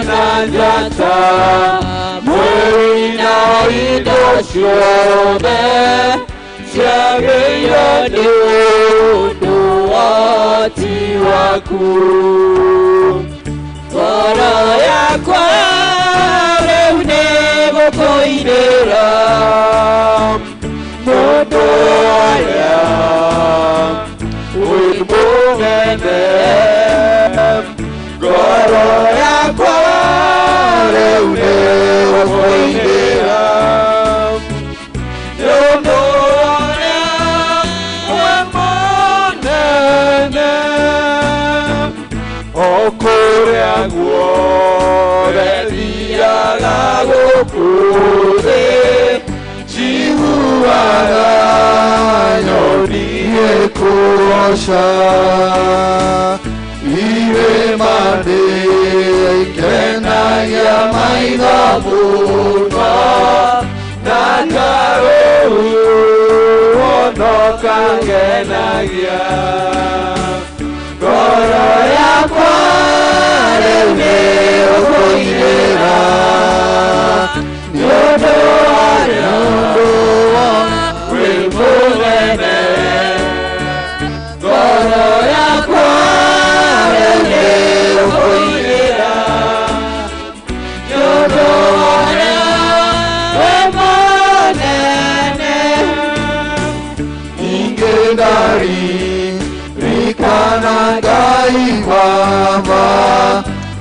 na njata mweri na indo ciothe ciagĩrĩirwo nĩ ũndũ wa ũhoti waku. Ngoro yakwa rĩu nĩ gũkũinĩra mũndũ ũrĩa wĩ mũnene. Ngoro yakwa rĩu nĩ gũkũinĩra mũndũ ũrĩa wĩ mũnene. O kũrĩa guothe thiaga gũkũ thĩ njiguaga nyoni ĩkũgoca irĩma nĩikenagia maitho mũno na karũu ono kangenagia. Ngoro yakwa rĩu nĩ gũkũinĩra nĩ ũndũ ũrĩa wĩ mũnene. Ngoro yakwa rĩu nĩ gũkũinĩra nĩ ũndũ ũrĩa wĩ mũnene. Ningĩ ndaririkana Ngai wa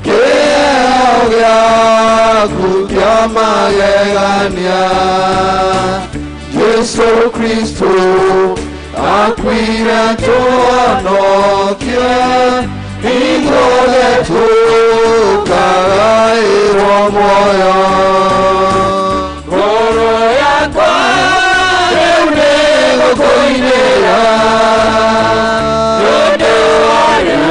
kĩheo gĩaku kĩa magegania. Jesũ Kristo akuire tũhonokie ithuothe tũkagaĩrwo muoyo. Ngoro yakwa rĩu nĩ gũkũinĩra nĩ ũndũ ũrĩa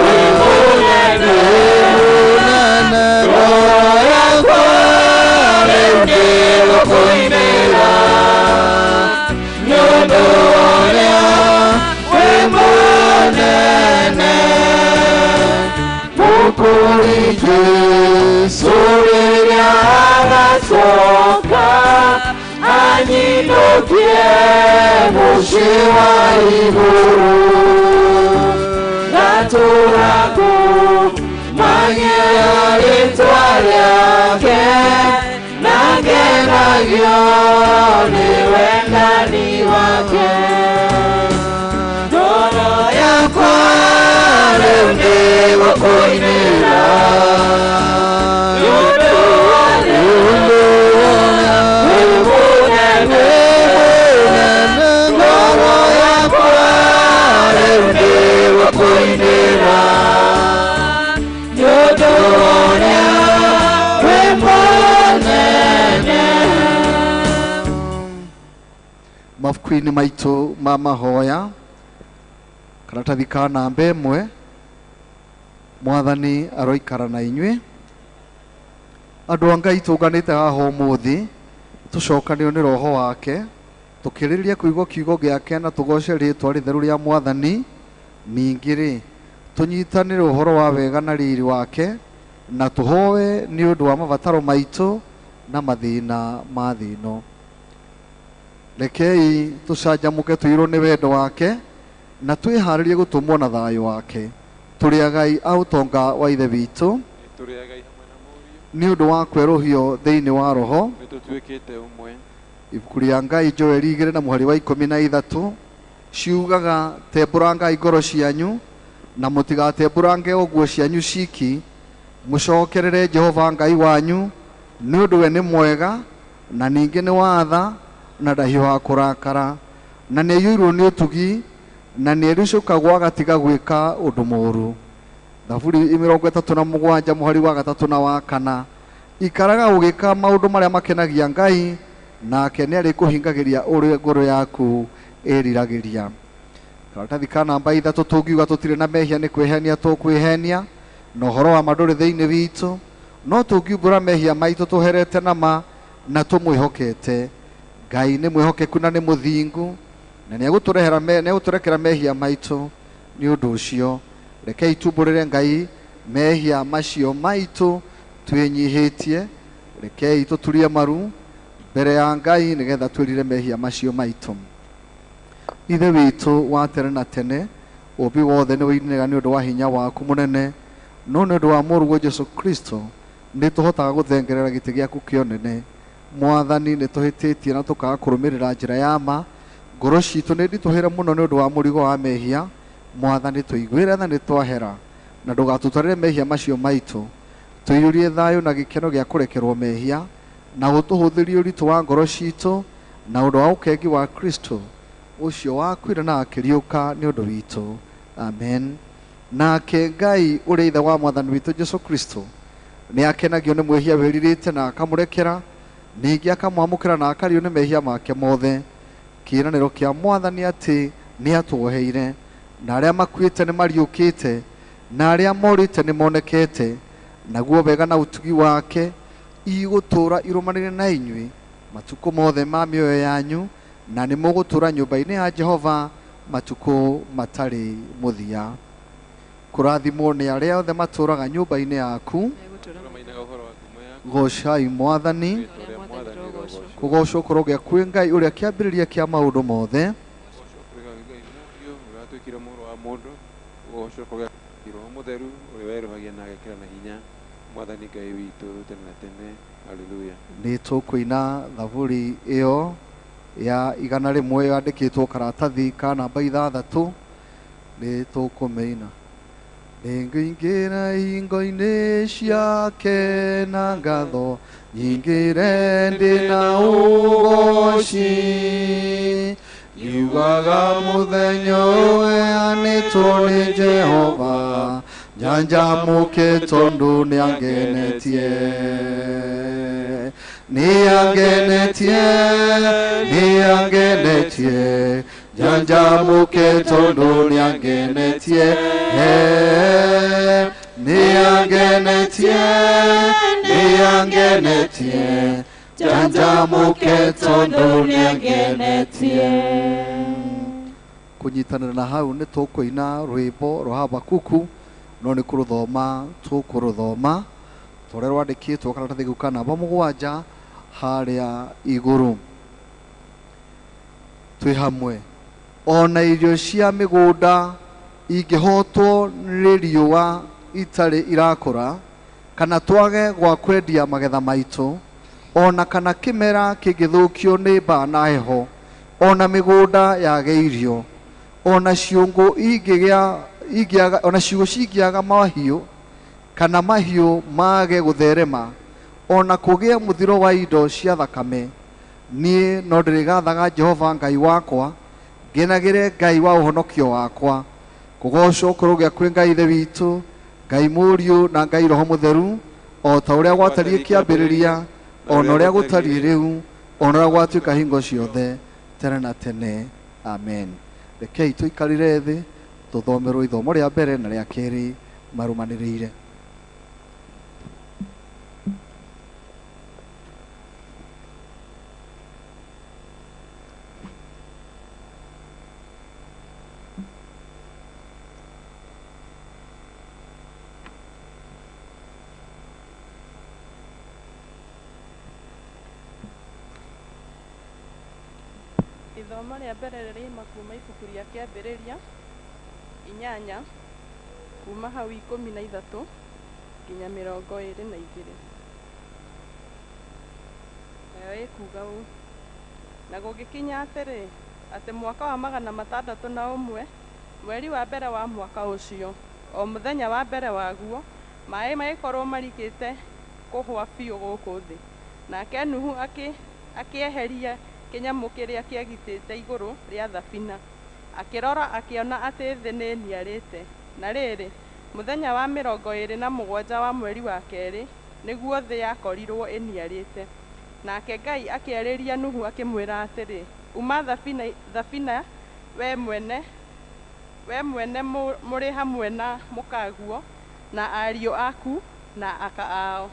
wĩ mũnene. Ngoro yakwa rĩu nĩ gũkũinĩra nĩ ũndũ ũrĩa wĩ mũnene. Mũkũri Jesũ rĩrĩa agacoka anyinũkie mũciĩ wa igũrũ. Ngatũũra kũmanyĩra rĩtwa rĩake na ngenagio nĩ wendani wake. Ngoro yakwa rĩu nĩ gũkũinĩra nĩ ũndũ ũrĩa wĩ mũnene. Ngoro yakwa rĩu nĩ gũkũinĩra nĩ ũndũ ũrĩa wĩ mũnene. Mabuku-inĩ maitũ ma mahoya karatathi ka namba ĩmwe, Mwathani aroikara na inyuĩ. Andũ a Ngai tũnganĩte haha ũmũthĩ tũcokanĩrio nĩ roho wake tũkĩrĩrĩria kũigua kiugo gĩake na tũgoce rĩtwa rĩtheru rĩa Mwathani. Ningĩ rĩ tũnyitanĩre ũhoro wa wega na riri wake na tũhoe nĩ ũndũ wa mabataro maitũ na mathĩna ma thĩ ĩno. Rekei tũcanjamũke tũiyũrwo nĩ wendo wake na twĩharĩrie gũtũmwo na thayũ wake. Tũrĩ agai a ũtonga wa Ithe witũ Tũrĩ agai hamwe na Mũriũ nĩ ũndũ wa kwerũhio thĩinĩ wa roho. nĩ tũtuĩkĩte ũmwe. Ibuku rĩa Ngai Joeli 2 na mũhari wa 13 ciugaga tembũrangai ngoro cianyu na mũtigatembũrange o nguo cianyu ciki, mũcokerere Jehova Ngai wanyu nĩ ũndũ we nĩ mwega na ningĩ nĩ watha na ndahiũhaga kũrakara na nĩ aiyũirwo nĩ ũtugi na nĩ ericũkagwo agatiga gwĩka ũndũ mũũru. Thaburi 37 mũhari wa 3 na wa 4 ikaraga ũgĩka maũndũ marĩa makenagia Ngai nake nĩ arĩkũhingagĩria ũrĩa ngoro yaku ĩriragĩria. Karatathi ka namba 3 tũngiuga tũtirĩ na mehia nĩ kwĩhenia tũkwĩhenia na ũhoro wa ma ndũrĩ thĩinĩ witũ, no tũngiumbũra mehia maitũ tũherete na ma na tũmwĩhokete. Ngai nĩ mwĩhokeku na nĩ mũthingu na nĩ egũtũrekera mehia maitũ. Nĩ ũndũ ũcio rekei tumbũrĩre Ngai mehia macio maitũ twĩnyihĩtie. Rekei tũturie maru mbere ya Ngai nĩgetha twĩrire mehia macio maitũ. Ithe witũ wa tene na tene, ũmbi wothe nĩ wĩinĩga nĩ ũndũ wa hinya waku mũnene, no nĩ ũndũ wa mũrũguo Jesũ Kristo nĩ tũhotaga gũthengerera gĩtĩ gĩaku kĩa ũnene. Mwathani, nĩ tũhĩtĩtie na tũkaga kũrũmĩrĩra njĩra ya ma. Ngoro citũ nĩ nditũhĩre mũno nĩ ũndũ wa mũrigo wa mehia. Mwathani, tũiguĩre tha nĩ twahera, na ndũgatũtwarĩre mehia macio maitũ. Tũiyũrie thayũ na gĩkeno gĩa kũrekerwo mehia, na ũtũhũthĩrie ũritũ wa ngoro citũ na ũndũ wa ũkengi wa Kristo ũcio wakuire na akĩriũka nĩ ũndũ witũ. Amen. Nake Ngai ũrĩa Ithe wa Mwathani witũ Jesũ Kristo nĩ akenagio nĩ mwĩhia wĩrirĩte na akamũrekera, ningĩ akamwamũkĩra na akario nĩ mehia make mothe. Kĩĩranĩro kĩa Mwathani atĩ nĩ atuoheire, na arĩa makuĩte nĩ mariũkĩte, na arĩa morĩte nĩ monekete, naguo wega na ũtugi wake igũtũũra irũmanĩire na inyuĩ matukũ mothe ma mĩoyo yanyu, na nĩ mũgũtũũra nyũmba-inĩ ya Jehova matukũ matarĩ mũthia. Kũrathimwo nĩ arĩa othe matũũraga nyũmba-inĩ yaku. Gocai Mwathani. Kũgocwo kũrogĩa kwĩ Ngai ũrĩa kĩambĩrĩria kĩa maũndũ mothe. Nĩ tũkũina thaburi ĩyo ya 101 yandĩkĩtwo karatathi ka namba 6, nĩ tũkũmĩina. Nĩngũingĩra hingo-inĩ ciake na ngatho, nyingĩre ndĩ na ũgoci. Ngiugaga mũthenya ũheanĩtwo nĩ Jehova, njanjamũke tondũ nĩangenetie. Nĩangenetie, nĩangenetie, njanjamũke tondũ nĩangenetie. Nĩangenetie, nĩangenetie, njanjamũke tondũ nĩangenetie. Kũnyitanĩra na hau nĩ tũkũina rwĩmbo rwa Habakuku, no nĩ kũrũthoma tũkũrũthoma tũrĩa rwandĩkĩtwo karatathi kau ka namba 7 harĩa igũrũ. Twĩ hamwe. Ona irio cia mĩgũnda ingĩhotwo nĩ riũa itarĩ irakũra, kana twage gwa kwendia magetha maitũ, ona kana kĩmera kĩngĩthũkio nĩ mbaa na heho, ona mĩgũnda yage irio, ona ciũngũ ingĩaga, ona ciugũ cingĩaga mahiũ, kana mahiũ mage gũtherema, ona kũgĩe mũthiro wa indo cia thakame, niĩ no ndĩrĩgathaga Jehova Ngai wakwa, ngenagĩre Ngai wa ũhonokio wakwa. Kũgocwo kũrogĩa kwĩ Ngai Ithe witũ, Ngai Mũriũ na Ngai Roho Mũtheru, o ta ũrĩa gwatariĩ kĩambĩrĩria, ona ũrĩa gũtariĩ rĩu, ona ũrĩa gwatuĩka hingo ciothe, tene na tene. Amen. Rekei tũikarĩre thĩ tũthomerwo ithomo rĩa mbere na rĩa kerĩ marũmanĩrĩire. Ithomo rĩa mbere rĩrĩma kuma ibuku rĩa kĩambĩrĩria 8 kuma hau 13 nginya 22. Nayo ĩkuga ũũ: na gũgĩkinya atĩrĩ, atĩ mwaka wa 601, mweri wa mbere wa mwaka ũcio, o mũthenya wa mbere waguo, maĩ magĩkorwo marikĩte kũhwa biũ gũkũ thĩ. Nake Nuhu akĩeheria kĩnyamũ kĩrĩa kĩagitĩte igũrũ rĩa thabina, akĩrora akĩona atĩ thĩ nĩ ĩniarĩte. Na rĩrĩ, mũthenya wa 27 wa mweri wa kerĩ, nĩguo thĩ yakorirwo ĩniarĩte. Nake Ngai akĩarĩria Nuhu akĩmwĩra atĩrĩ, uma thabina we mwene mũrĩ hamwe na mũkaguo na ariũ aku na aka ao.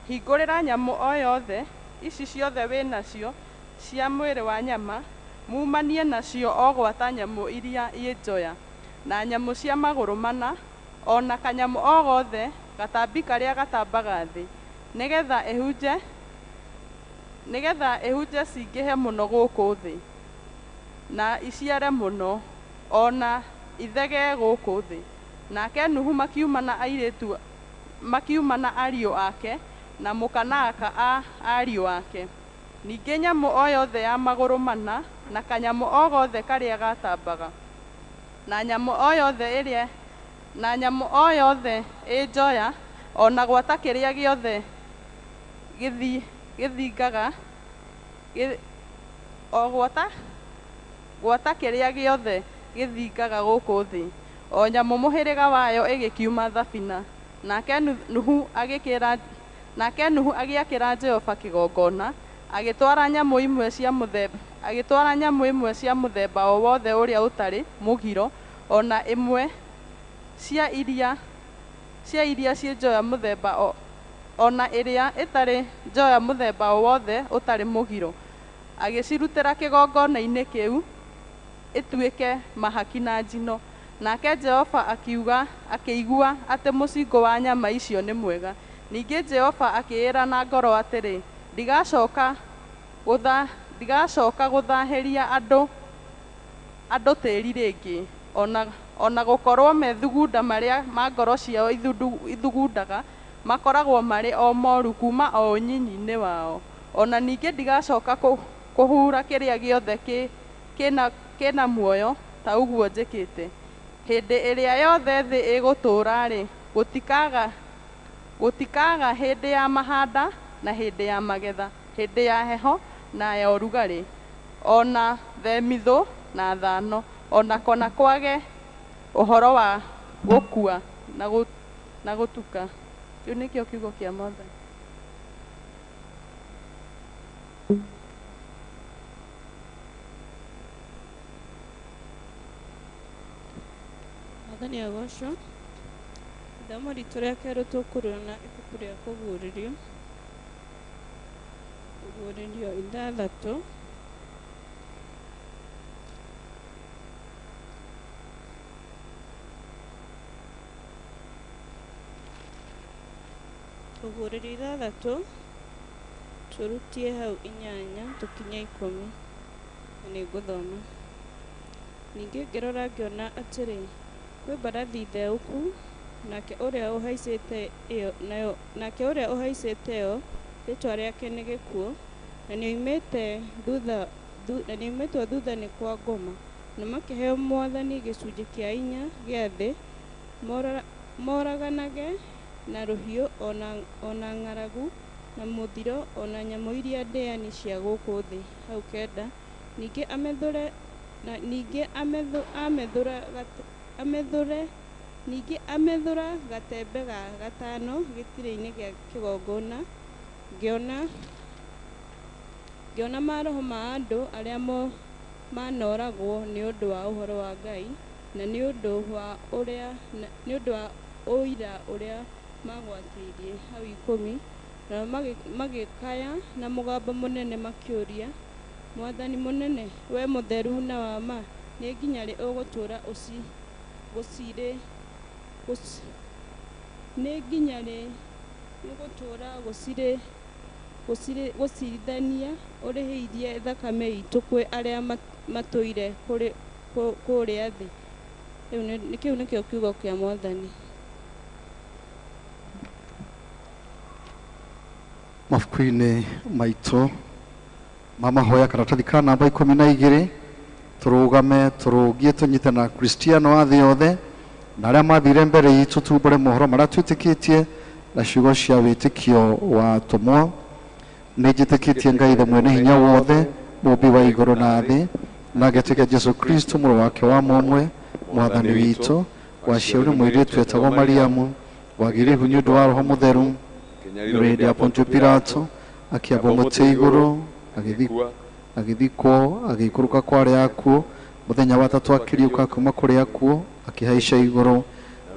Hingũrĩra nyamũ o yothe, ici ciothe wĩ nacio cia mwĩrĩ wa nyama, mumanie nacio o gwata nyamũ iria i njoya, na nyamũ cia magũrũ mana, o na kanyamũ o gothe gatambi karĩa gatambaga thĩ, nĩgetha ĩhunje cingĩhe mũno gũkũ thĩ, na iciare mũno, o na ithegee gũkũ thĩ. Nake Nuhu makiuma na ariũ ake na mũka na aka a ariũ ake. Ningĩ nyamũ o yothe ya magũrũ mana na kanyamũ o gothe karĩa gatambaga, na nyamũ o yothe ĩrĩa na nyamũ o yothe ĩ njoya, o na gwata kĩrĩa gĩothe gĩthingaga, o gwata kĩrĩa gĩothe gĩthingaga gũkũ thĩ, o nyamũ mũhĩrĩga wayo ĩgĩkiuma thabina. Nake Nuhu agĩakĩra Jehova kĩgongona, agĩtwara nyamũ imwe cia mũthemba o wothe ũrĩa ũtarĩ mũgiro, o na imwe cia iria ciĩ njoya mũthemba o na ĩrĩa ĩtarĩ njoya mũthemba o wothe ũtarĩ mũgiro, agĩcirutĩra kĩgongona-inĩ kĩu ĩtuĩke mahaki na njino. Nake Jehova akĩigua atĩ mũcingũ wa nyama icio nĩ mwega. Ningĩ Jehova akĩĩra na ngoro atĩrĩ, ndigacoka gũthahĩria andũ tĩĩri rĩngĩ, ona gũkorwo methugunda marĩa ma ngoro ciao ithugundaga makoragwo marĩ o moru kuma o ũnyinyi-inĩ wao. Ona ningĩ ndigacoka kũhura kĩrĩa gĩothe kĩna muoyo ta ũguo njĩkĩte. Hĩndĩ ĩrĩa yothe thĩ ĩgũtũũra-rĩ, gũtikaga hĩndĩ ya mahanda na hĩndĩ ya magetha, hĩndĩ ya heho na ya ũrugarĩ, o na themithũ na thano, o na kona kwage ũhoro wa gũkua na gũtuka. Kĩu nĩkĩo kiugo kĩa Mwathani. Mwathani agocwo. Ithomo ritũ rĩa kerĩ tũkũrĩona ibuku rĩa Kũguũrĩrio, Kũguũrĩrio 6 Kũguũrĩrio 6 tũrutie hau 8 tũkinye 10, na nĩngũthoma. Ningĩ ngĩrora ngĩona atĩrĩ, kwĩ mbarathi theũku, nake ũrĩa ũhaicĩte ĩyo rĩĩtwa rĩake nĩ Gĩkuũ, na nĩoimĩtwo thutha nĩ kwa ngoma. Na makĩheo mwathani gĩcunjĩ kĩa 4 gĩa thĩ, moraganage na rũhiũ o na ng'aragu na mũthiro o na nyamũ iria ndĩani cia gũkũ thĩ. Hau 9. Ningĩ amethũra gatembe ga gatano gĩtina-inĩ gĩa kĩgongona, ngĩona maroho ma andũ arĩa manoragwo nĩ ũndũ wa ũhoro wa Ngai na nĩ ũndũ wa ũira ũrĩa magwatĩirie. Hau 10. Nao magĩkaya na mũgambo mũnene makĩũria, Mwathani mũnene, we mũtheru na wa ma, nĩ nginya rĩ ũgũtũũra gũcirithania ũrĩhĩirie thakame itũ kwĩ arĩa matũire kũrĩa thĩ? Kĩu nĩkĩo kiugo kĩa Mwathani. Mabuku-inĩ maitũ ma mahoya karatathi ka namba 12, tũrũgame tũrũgie tũnyite na Kristiano a thĩ yothe na arĩa mathire mbere itũ, tumbũre mohoro marĩa twĩtĩkĩtie na ciugo cia wĩtĩkio wa atũmwo. Nĩ njĩtĩkĩtie Ngai Ithe mwene hinya wothe, mũũmbi wa igũrũ na thĩ, na ngetĩkia Jesũ Kristo mũrũ wake wa mũmwe, Mwathani witũ, waciarirwo nĩ mũirĩtu wetagwo Mariamu, wagĩire ihu nĩ ũndũ wa Roho Mũtheru, hĩndĩ ya Pontio Pilato, akĩambwo mũtĩ igũrũ, agĩthikwo, agĩikũrũka kwa arĩa akuũ, mũthenya wa tatũ akĩriũka kuma kũrĩ akuũ, akĩhaica igũrũ,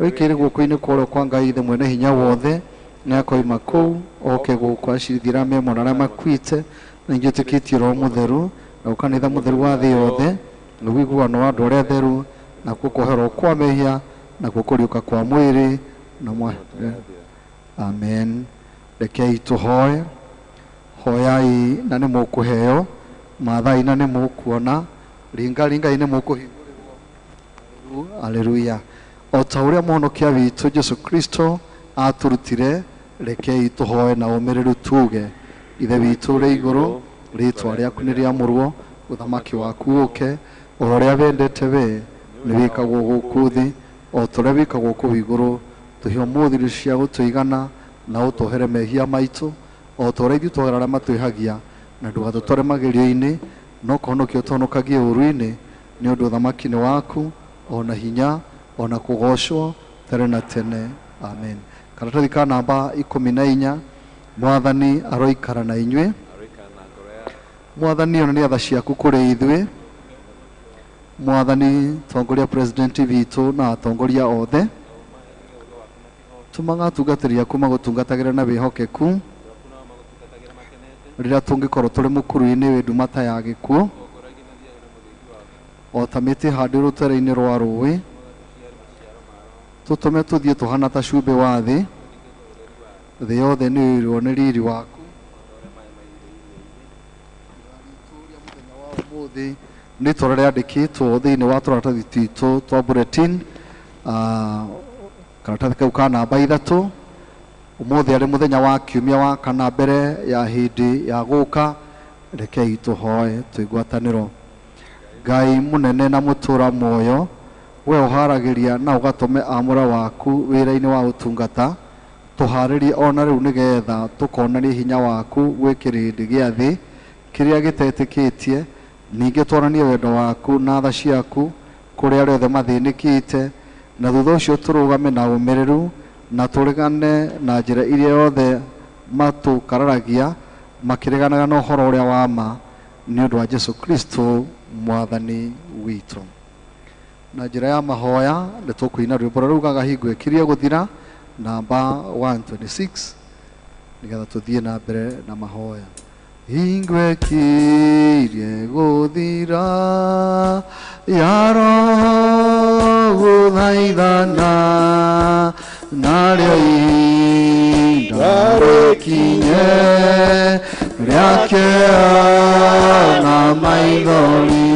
rũikĩire guoko-inĩ kwa ũrĩo kwa Ngai Ithe mwene hinya wothe, nĩ akoima kũu oke gũkũ acirithie arĩa me muoyo na arĩa makuĩte. Na njĩtĩkĩtie Roho Mũtheru na kanitha mũtheru wa thĩ yothe, na ũiguano wa andũ arĩa atheru, na kuo kuoherwo kwa mehia, Nakuo kũriũka kwa mwĩrĩ na mwa. Amen. Rekei tũhoe. Hoyai na nĩ mũkũheo, mathai na nĩ mũkuona, ringaringai nĩ mũkũhingũrĩrwo. Haleluya. O ta ũrĩa mũhonokia witũ Jesu Kristo atũrutire, rekei tũhoe na ũmĩrĩru tuge: Ithe witũ ũrĩ igũrũ, rĩtwa rĩaku nĩ rĩamũrwo, ũthamaki waku ũke, o ũrĩa wendete we nĩ wĩkagwo gũkũ thĩ o ta ũrĩa wĩkagwo kũu igũrũ. Tũhe ũmũthĩ irio cia gũtũigana, na ũtũhere mehia maitũ o ta ũrĩa ithuĩ twohera arĩa matwĩhagia, na ndũgatũtware magerio-inĩ, no kũhonokia ũtũhonokagie ũũru-inĩ, nĩ ũndũ ũthamaki nĩ waku, ona hinya, ona kũgocwo tene na tene. Amen. Karatathi ka namba 14. Mwathani aroikara na inyuĩ. Aroikara na ngoro yaku. Mwathani onania tha ciaku kũrĩ ithuĩ. Mwathani tongoria president witũ na atongoria othe, tũmaga atungatĩri aku magũtungatagĩre na wĩhokeku rĩrĩa tũngĩkorwo tũrĩ mũkuru-inĩ wĩ nduma ta ya gĩkuũ, o ta mĩtĩ ĩhandĩrwo rũtere-inĩ rwa rũĩ, tũtũme tũthiĩ tũhana ta cumbĩ wa thĩ. Thĩ yothe nĩ ĩirwo nĩ riri waku. Ũmũthĩ nĩ itora rĩandĩkĩtwo thĩinĩ wa tũratathi twitũ twa bulletin, karatathi kau ka namba 3. Ũmũthĩ arĩ mũthenya wa kiumia wa kana mbere ya hĩndĩ ya gũka, rekei tũhoe twĩ ngwatanĩro. Ngai mũnene na mũtũra muoyo, we ũharagĩria na ũgatũme amũra waku wĩra-inĩ wa ũtungata, tũharĩrie ona rĩu nĩgetha tũkonania hinya waku gwĩ kĩrĩndĩ gĩa thĩ kĩrĩa gĩtetĩkĩtie, ningĩ tuonanie wendo waku na tha ciaku kũrĩ arĩa othe mathĩnĩkĩte, na thutha ũcio tũrũgame na ũmĩrĩru na tũregane na njĩra iria yothe matũkararagia makĩreganaga na ũhoro ũrĩa wa ma, nĩ ũndũ wa Jesu Kristo mwathani witũ. Na njĩra ya mahoya nĩ tũkũina rwĩmbo rũrĩa rugaga hingo ĩkirie gũthira, namba 126, nĩgetha tũthiĩ na mbere na mahoya. Hingo ĩkirie gũthira ya roho gũthaithana, narĩo ihinda rĩkinye rĩa kĩeha na maithori,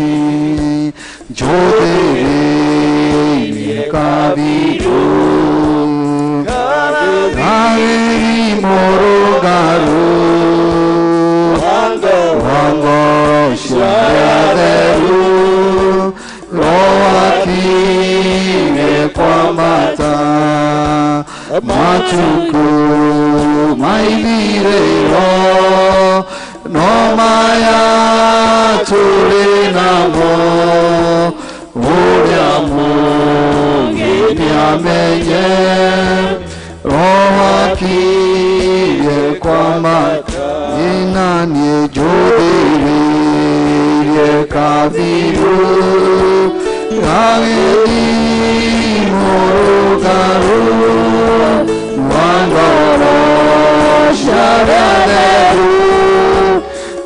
njũthĩrĩirie kabirũ karĩ mũrũngarũ wa ngoro cia theru, roho akirie kwambata matukũ maithirĩro, no maya tũrĩ namo, ũrĩa mũngĩ nĩamenye, roho akirie kwambata inanie njũthĩrĩirie kabirũ gagĩthiĩ mũrũngarũ wa ngoro cia arĩa theru,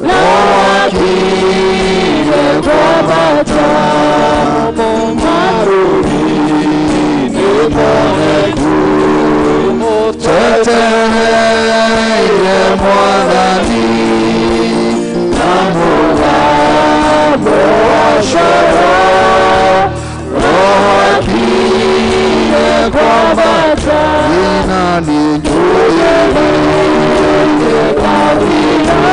roho akirie kwambata marũri-inĩ moneku, twetereire Mwathani na mũgambo wa coro, roho akirie kwambata inani njũthĩrĩirie kabirũ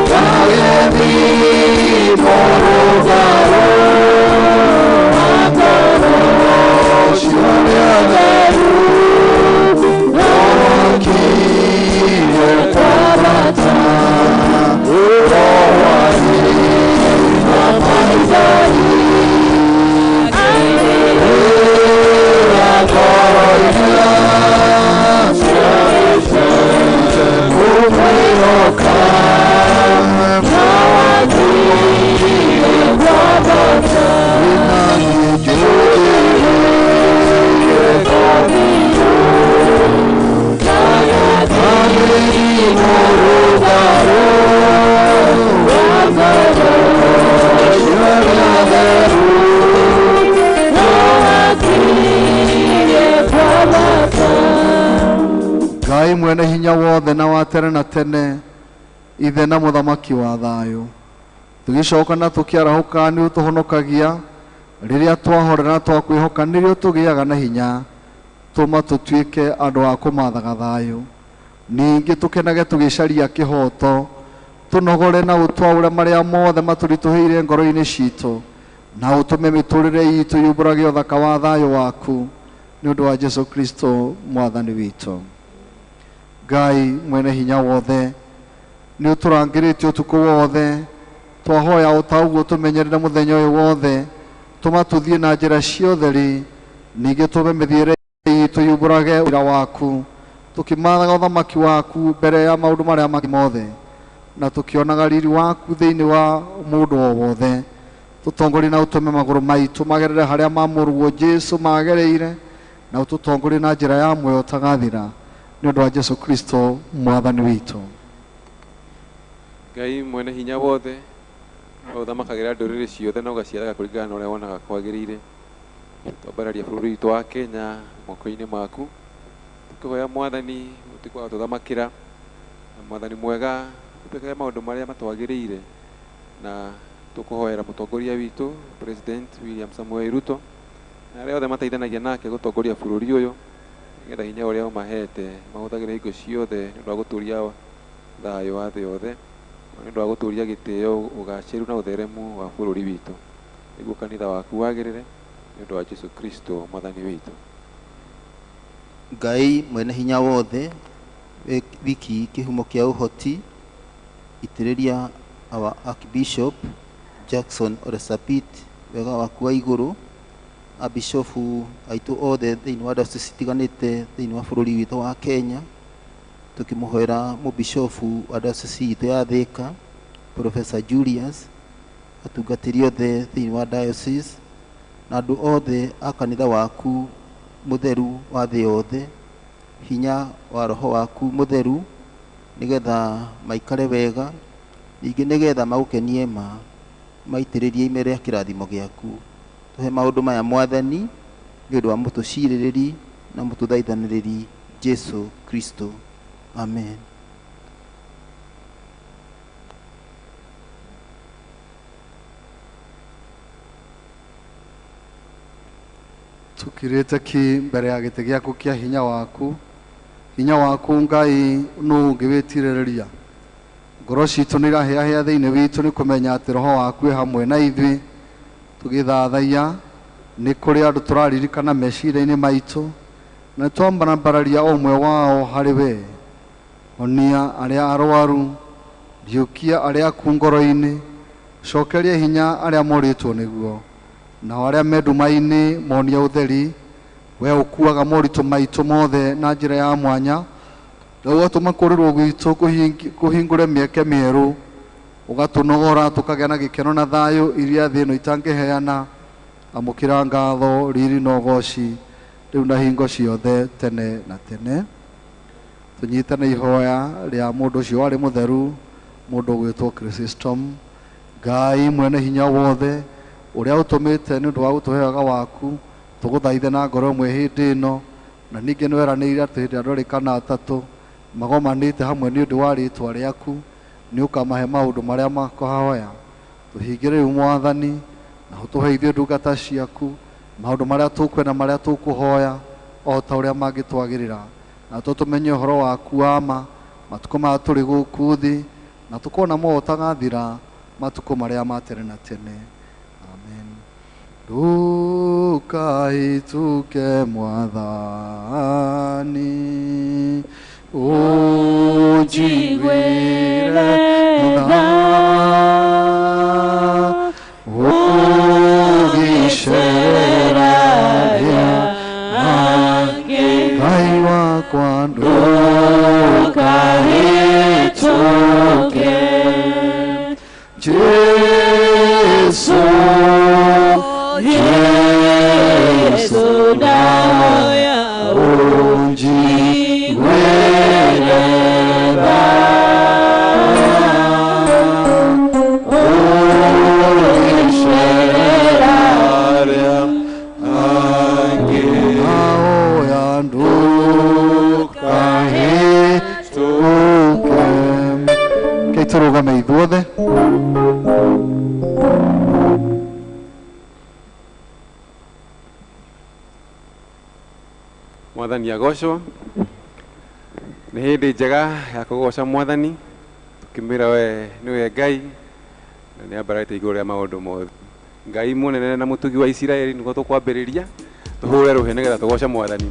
gagĩthiĩ mũrũngarũ wa ngoro cia arĩa theru, roho akirie kwambata roho na maithori ĩra ngoro iria Ngai mwene hinya wothe na wa tene na tene, ithe na mũthamaki wa thayũ, tũgĩcoka na tũkĩarahũka nĩ ũtũhonokagia. Rĩrĩa twahorera na twakwĩhoka nĩrĩo tũgĩaga na hinya. Tũma tũtuĩke andũ a kũmathaga thayũ, ningĩ tũkenage tũgĩcaria kĩhoto, tũnogore na ũtwaũre marĩa mothe matũritũhĩire ngoro-inĩ citũ, na ũtũme mĩtũrĩre itũ yumbũrage ũthaka wa thayũ waku, nĩ ũndũ wa Jesu Kristo mwathani witũ. Ngai mwene hinya wothe, nĩ ũtũrangĩrĩtie ũtukũ wothe, twahoya o ta ũguo tũmenyerere mũthenya ũyũ wothe, tũma tũthiĩ na njĩra ciothe, ningĩ tũme mĩthiĩre itũ yumbũrage wĩra waku, tũkĩmathaga ũthamaki waku mbere ya maũndũ marĩa mangĩ mothe, na tũkĩonaga riri waku thĩinĩ wa mũndũ o wothe. Tũtongorie na ũtũme magũrũ maitũ magerere harĩa ma mũrũguo Jesu magereire, na ũtũtongorie na njĩra ya muoyo ũtagathira, nĩ ũndũ wa Jesu Kristo mwathani witũ. Ngai mwene hinya wothe, ũthamakagĩra ndũrĩrĩ ciothe na ũgaciaraga kũringana na ũrĩa wonaga kwagĩrĩire, twambararia bũrũri witũ wa Kenya moko-inĩ maku, tũkĩhoya mwathani ũtuĩke wa gũtũthamakĩra, na mwathani mwega ũtwĩkage maũndũ marĩa matwagĩrĩire, na tũkũhoera mũtongoria witũ President William Samoei Ruto na arĩa othe mateithanagia nake gũtongoria bũrũri ũyũ, nĩgetha hinya ũrĩa ũmahete mahũthagĩre hingo ciothe nĩ ũndũ wa gũtũria thayũ wa thĩ yothe, nĩ ũndũ wa gũtũria gĩtĩo, ũgacĩru na ũtheremu wa bũrũri witũ, nĩguo kanitha waku wagĩrĩre, nĩ ũndũ wa Jesu Kristo mwathani witũ. Ngai mwene hinya wothe, wiki kĩhumo kĩa ũhoti, itĩrĩria our Archbishop Jackson Ole Sapit wega waku wa igũrũ, abishofu aitũ othe thĩinĩ wa diocese itiganĩte thĩinĩ wa bũrũri witũ wa Kenya, tũkĩmũhoera mũbishofu wa diocese itũ ya Thika Professor Julius, atungatĩri othe thĩinĩ wa diocese na andũ othe a kanitha waku mũtheru wa thĩ yothe, hinya wa roho waku mũtheru nĩgetha maikare wega, ningĩ nĩgetha magũkenie ma maitĩrĩrie ime rĩa kĩrathimo gĩaku. Tũhe maũndũ maya mwathani nĩ ũndũ wa mũtũcirĩrĩri na mũtũthaithanĩrĩri Jesu Kristo. Amen. Tukirĩte ki mbere ya gĩtĩ gĩaku kĩa hinya waku, hinya waku Ngai nũ ũngĩwĩtirĩrĩria. Ngoro citũ nĩ irahĩahĩa thĩinĩ witũ nĩ kũmenya atĩ roho waku wĩ hamwe na ithuĩ. Tũgĩthathaiya nĩ kũrĩ andũ tũraririkana meciria-inĩ maitũ, na twambararia o ũmwe wao harĩ we. Honia arĩa arwaru, riũkia arĩa akuũ ngoro-inĩ, cokeria hinya arĩa morĩtwo nĩguo, nao arĩa me nduma-inĩ monie ũtheri. We ũkuaga moritũ maitũ mothe na njĩra ya mwanya, na ũgatũma kũrĩrwo gwitũ kũhingũre mĩeke mĩerũ, ũgatũnogora tũkagĩa na gĩkeno na thayũ iria thĩ ĩno itangĩheana. Amũkĩra ngatho, riri na ũgoci rĩu na hingo ciothe tene na tene. Tũnyitane ihoya rĩa mũndũ ũcio warĩ mũtheru, mũndũ ũgwĩtwo Chrysostom. Ngai mwene hinya wothe, ũrĩa ũtũmĩte nĩ ũndũ wa gũtũhe wega waku, tũgũthaithe na ngoro ĩmwe hĩndĩ ĩno, na ningĩ nĩ weranĩire atĩ hĩndĩ ĩrĩa andũ erĩ kana atatũ magomanĩte hamwe nĩ ũndũ wa rĩĩtwa rĩaku, nĩ ũkamahe maũndũ marĩa makũhoya. Tũhingĩre rĩu mwathani, na ũtũhe ithuĩ ndungata ciaku maũndũ marĩa tũkwenda, marĩa tũkũhoya, o ta ũrĩa mangĩtwagĩrĩra, na tũtũmenye ũhoro waku wa ma matukũ maya tũrĩ gũkũ thĩ, na tũkona muoyo ũtagathira matukũ marĩa ma tene na tene. Amen. Ndũkahĩtũke mwathani, ũnjiguĩre tha, ũgĩceragia Ngai wakwa, ndũkahĩtũke. Jesu, Jesu ndahoya ũnjiguĩre tha, ũgĩceragia ndahoya ndũkahĩtũke. Mwathani agocwo. Nĩ hĩndĩ njega ya kũgoca Mwathani, tũkĩmwĩra we nĩwe Ngai na nĩ ambararĩte igũrũ rĩa maũndũ mothe. Ngai mũnene na mũtugi wa Isiraeli, nĩguo tũkwambĩrĩria tũhũre rũhĩ nĩgetha tũgoce Mwathani.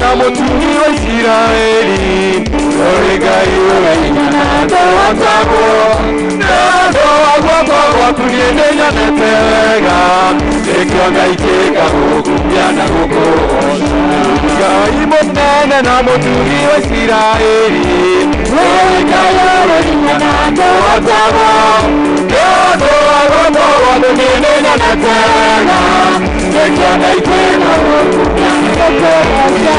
Na mũtugi wa Isiraeli, ũrĩ Ngai ũrĩ hinya na ndũhotagwo, na ũndũ wa guoko gwaku niĩ nĩnyonete wega, nĩkĩo Ngai njĩka gũgũkumia na gũkũgoca. Ngai mũnene na mũtugi wa Isiraeli, ũrĩ Ngai ũrĩ hinya na ndũhotagwo, na ũndũ wa guoko gwaku niĩ nĩnyonete wega, nĩkĩo Ngai njĩka gũgũkumia na gũkũgoca.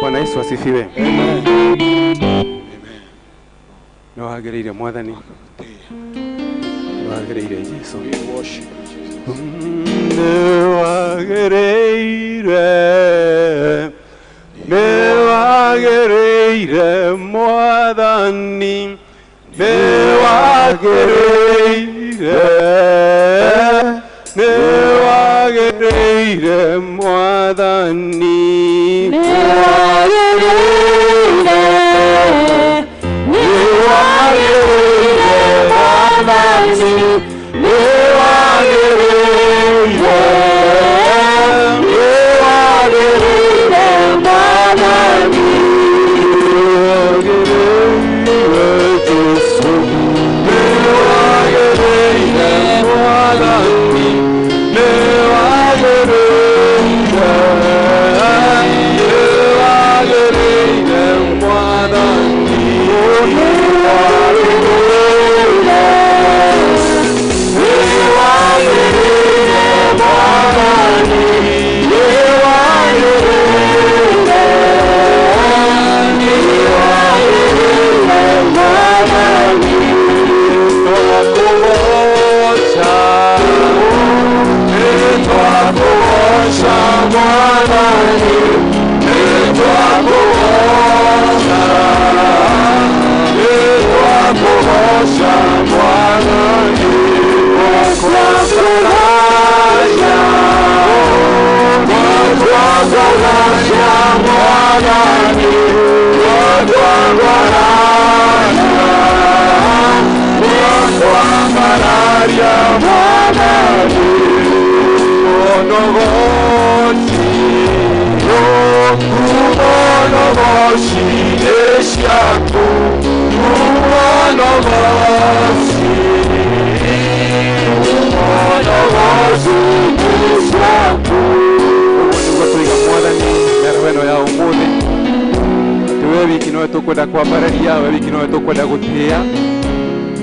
Bwana Yesu asifiwe. No wagĩrĩire Mwathani, nĩ wagĩrĩire Jesũ, nĩ wagĩrĩire, nĩ wagĩrĩire Mwathani, nĩ wagĩrĩire, nĩ wagĩrĩire Mwathani, nĩ Tukwenda kwambararia we wiki no tukwenda gutia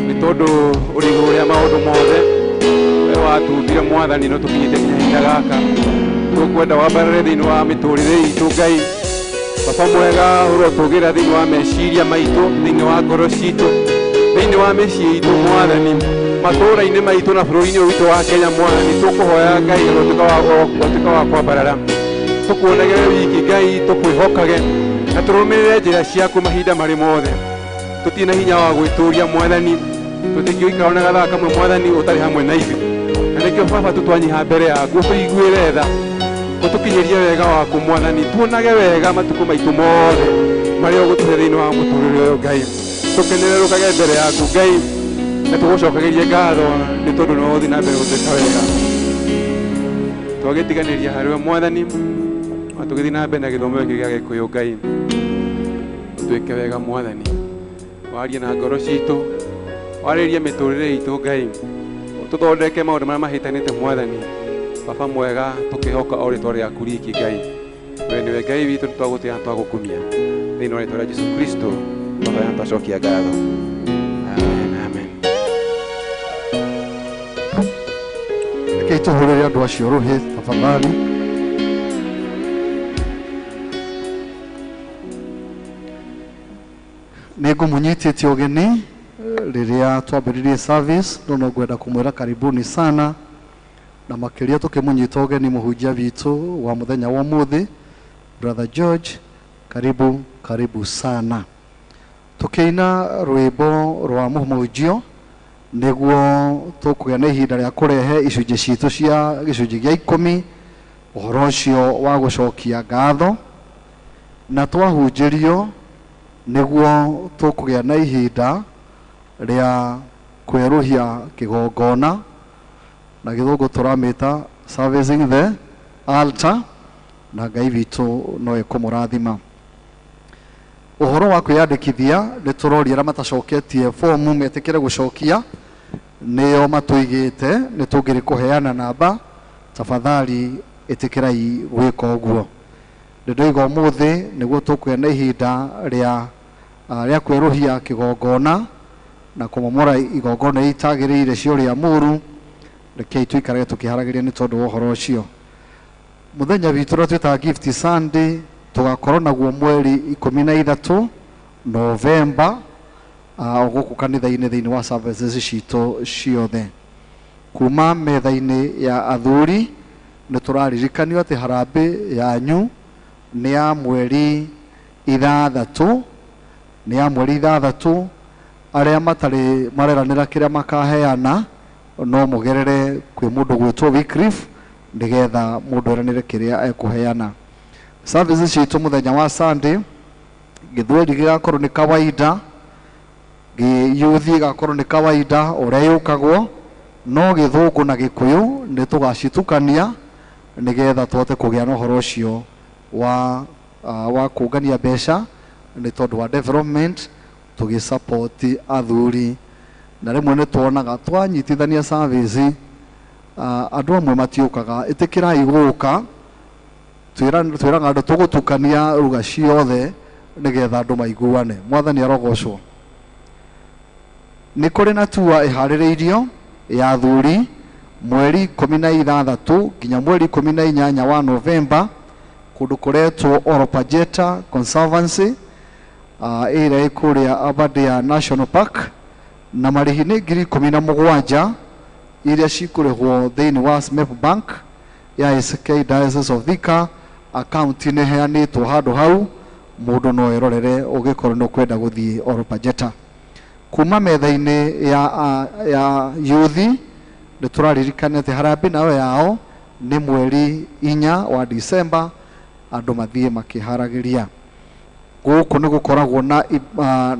ni tondu uri iguru ria maundu mothe we watumbire mwathani no tukinyite nginya ihinda gaka tukwenda wambarare thiini wa miturire itu Ngai baba mwega urotugira thiini wa meciria maitu thiini wa ngoro citu thiini wa mĩciĩ itũ mwathani matũũra-inĩ maitũ na bũrũri-inĩ witũ wa Kenya mwathani tũkũhoya Ngai ũtuĩka wa kwambarara tũkuonage we wiki Ngai tũkwĩhokage na tũrũmĩrĩre njĩra ciaku mahinda marĩ mothe tũtirĩ na hinya wa gwĩtũria mwathani tũtingĩikara ona gathaa kamwe mwathani ũtarĩ hamwe na ithuĩ na nĩkĩo baba tũtwanyiha mbere yaku ũtũiguĩre tha ũtũkinyĩrie wega waku mwathani tuonage wega matukũ maitũ mothe marĩa ũgũtũhe thĩinĩ wa mũtũrĩre ũyũ Ngai tũkenererũkage mbere yaku Ngai na tũgũcokagĩrie ngatho nĩ tondũ no ũthiĩ na mbere gũtwĩka wega twagĩtiganĩria harĩwe mwathani na tũgĩthiĩ na mbere na gĩthomo gĩkĩ gĩa Gĩkũyũ Ngai twĩke wega mwathani warie na ngoro citũ warĩrie mĩtũrĩre itũ Ngai tũthondeke maũndũ marĩa mahĩtanĩte mwathani baba mwega tũkĩhoka o rĩtwa rĩaku riki Ngai we nĩwe Ngai witũ nĩtwagũtĩa na twagũkumia thĩinĩ wa rĩtwa rĩa Jesũ Kristo twahoya na twacokia ngatho. Amen, amen. Rekei tũhũrĩre andũ acio rũhĩ tafadhali. Nĩ ngũmũnyitĩte ũgeni rĩrĩa twambĩrĩrie service no no ngwenda kũmwĩra karibuni sana na makĩria tũkĩmũnyita ũgeni mũhunjia witũ wa mũthenya wa ũmũthĩ Brother George, karibu karibu sana. Tũkĩina rwĩmbo rwa mũhunjio nĩguo tũkũgĩa na ihinda rĩa kũrehe icunjĩ citũ cia gĩcunjĩ gĩa ikũmi ũhoro ũcio wa gũcokia ngatho na twahunjĩrio nĩguo tũkũgĩa na ihinda rĩa kwerũhia kĩgongona na gĩthũngũ tũramĩta servicing the altar na Ngai witũ no ekũmũrathima. Ũhoro wa kwĩyandĩkithia nĩ tũroria arĩa matacoketie fomu metĩkĩre gũcokia nĩo matũigĩte nĩ tũngĩrĩ kũheana namba tafadhali ĩtĩkĩrai gwĩka ũguo. Nĩndoiga ũmũthĩ nĩguo tũkũgĩa na ihinda rĩa kwerũhia kĩgongona na kũmomora igongona iria itagĩrĩire cia ũrĩa mũũru. Rekei tũikarage tũkĩharagĩria nĩ tondũ wa ũhoro ũcio. Mũthenya witũ ũrĩa twĩtaga Gift Sunday tũgakorwo naguo mweri 13 Novemba o gũkũ kanitha-inĩ thĩinĩ wa services citũ ciothe. Kuma metha-inĩ ya athuri nĩ tũraririkanio atĩ harambĩ yanyu nĩ ya mweri 6 nĩ ya mweri 6 arĩa matarĩ mareranĩra kĩrĩa makaheana no mũgerere kwĩ mũndũ gwĩtwo Wycliffe nĩgetha mũndũ eranĩre kĩrĩa ekũheana. Services citũ mũthenya wa Sunday gĩthweri gĩgakorwo nĩ kawaida, gĩyuthi gĩgakorwo nĩ kawaida ũrĩa yũkagwo, No gĩthũngũ na gĩkũyũ nĩ tũgacitukania nĩgetha tũhote kũgĩa na ũhoro ũcio wa wa kũngania mbeca nĩ tondũ wa development tũgĩsupport athuri. Na rĩmwe nĩ tuonaga twanyitithania service andũ amwe matiũkaga. Ĩtĩkĩrai gũka, twĩraga andũ tũgũtukania ruga ciothe nĩgetha andũ maiguane. Mwathani arogocwo. Nĩ kũrĩ na tua ĩharĩrĩirio ya athuri mweri 16 nginya mweri 18 wa Novemba kũndũ kũretwo Oropajeta Conservancy ĩrĩa ĩ kũrĩa Aberdare National Park, na marĩhi nĩ 17,000 iria cikũrĩhwo thĩinĩ wa SMEP Bank ya SK Diocese of Thika. Akaunti nĩ ĩheanĩtwo handũ hau, mũndũ no erorere ũngĩkorwo nĩ ũkwenda gũthiĩ Oropajeta. Kuma metha-inĩ ya yuthi nĩ tũraririkana atĩ harambee nayo yao nĩ mweri 4 wa Disemba, andũ mathiĩ makĩharagĩria. Gũkũ nĩ gũkoragwo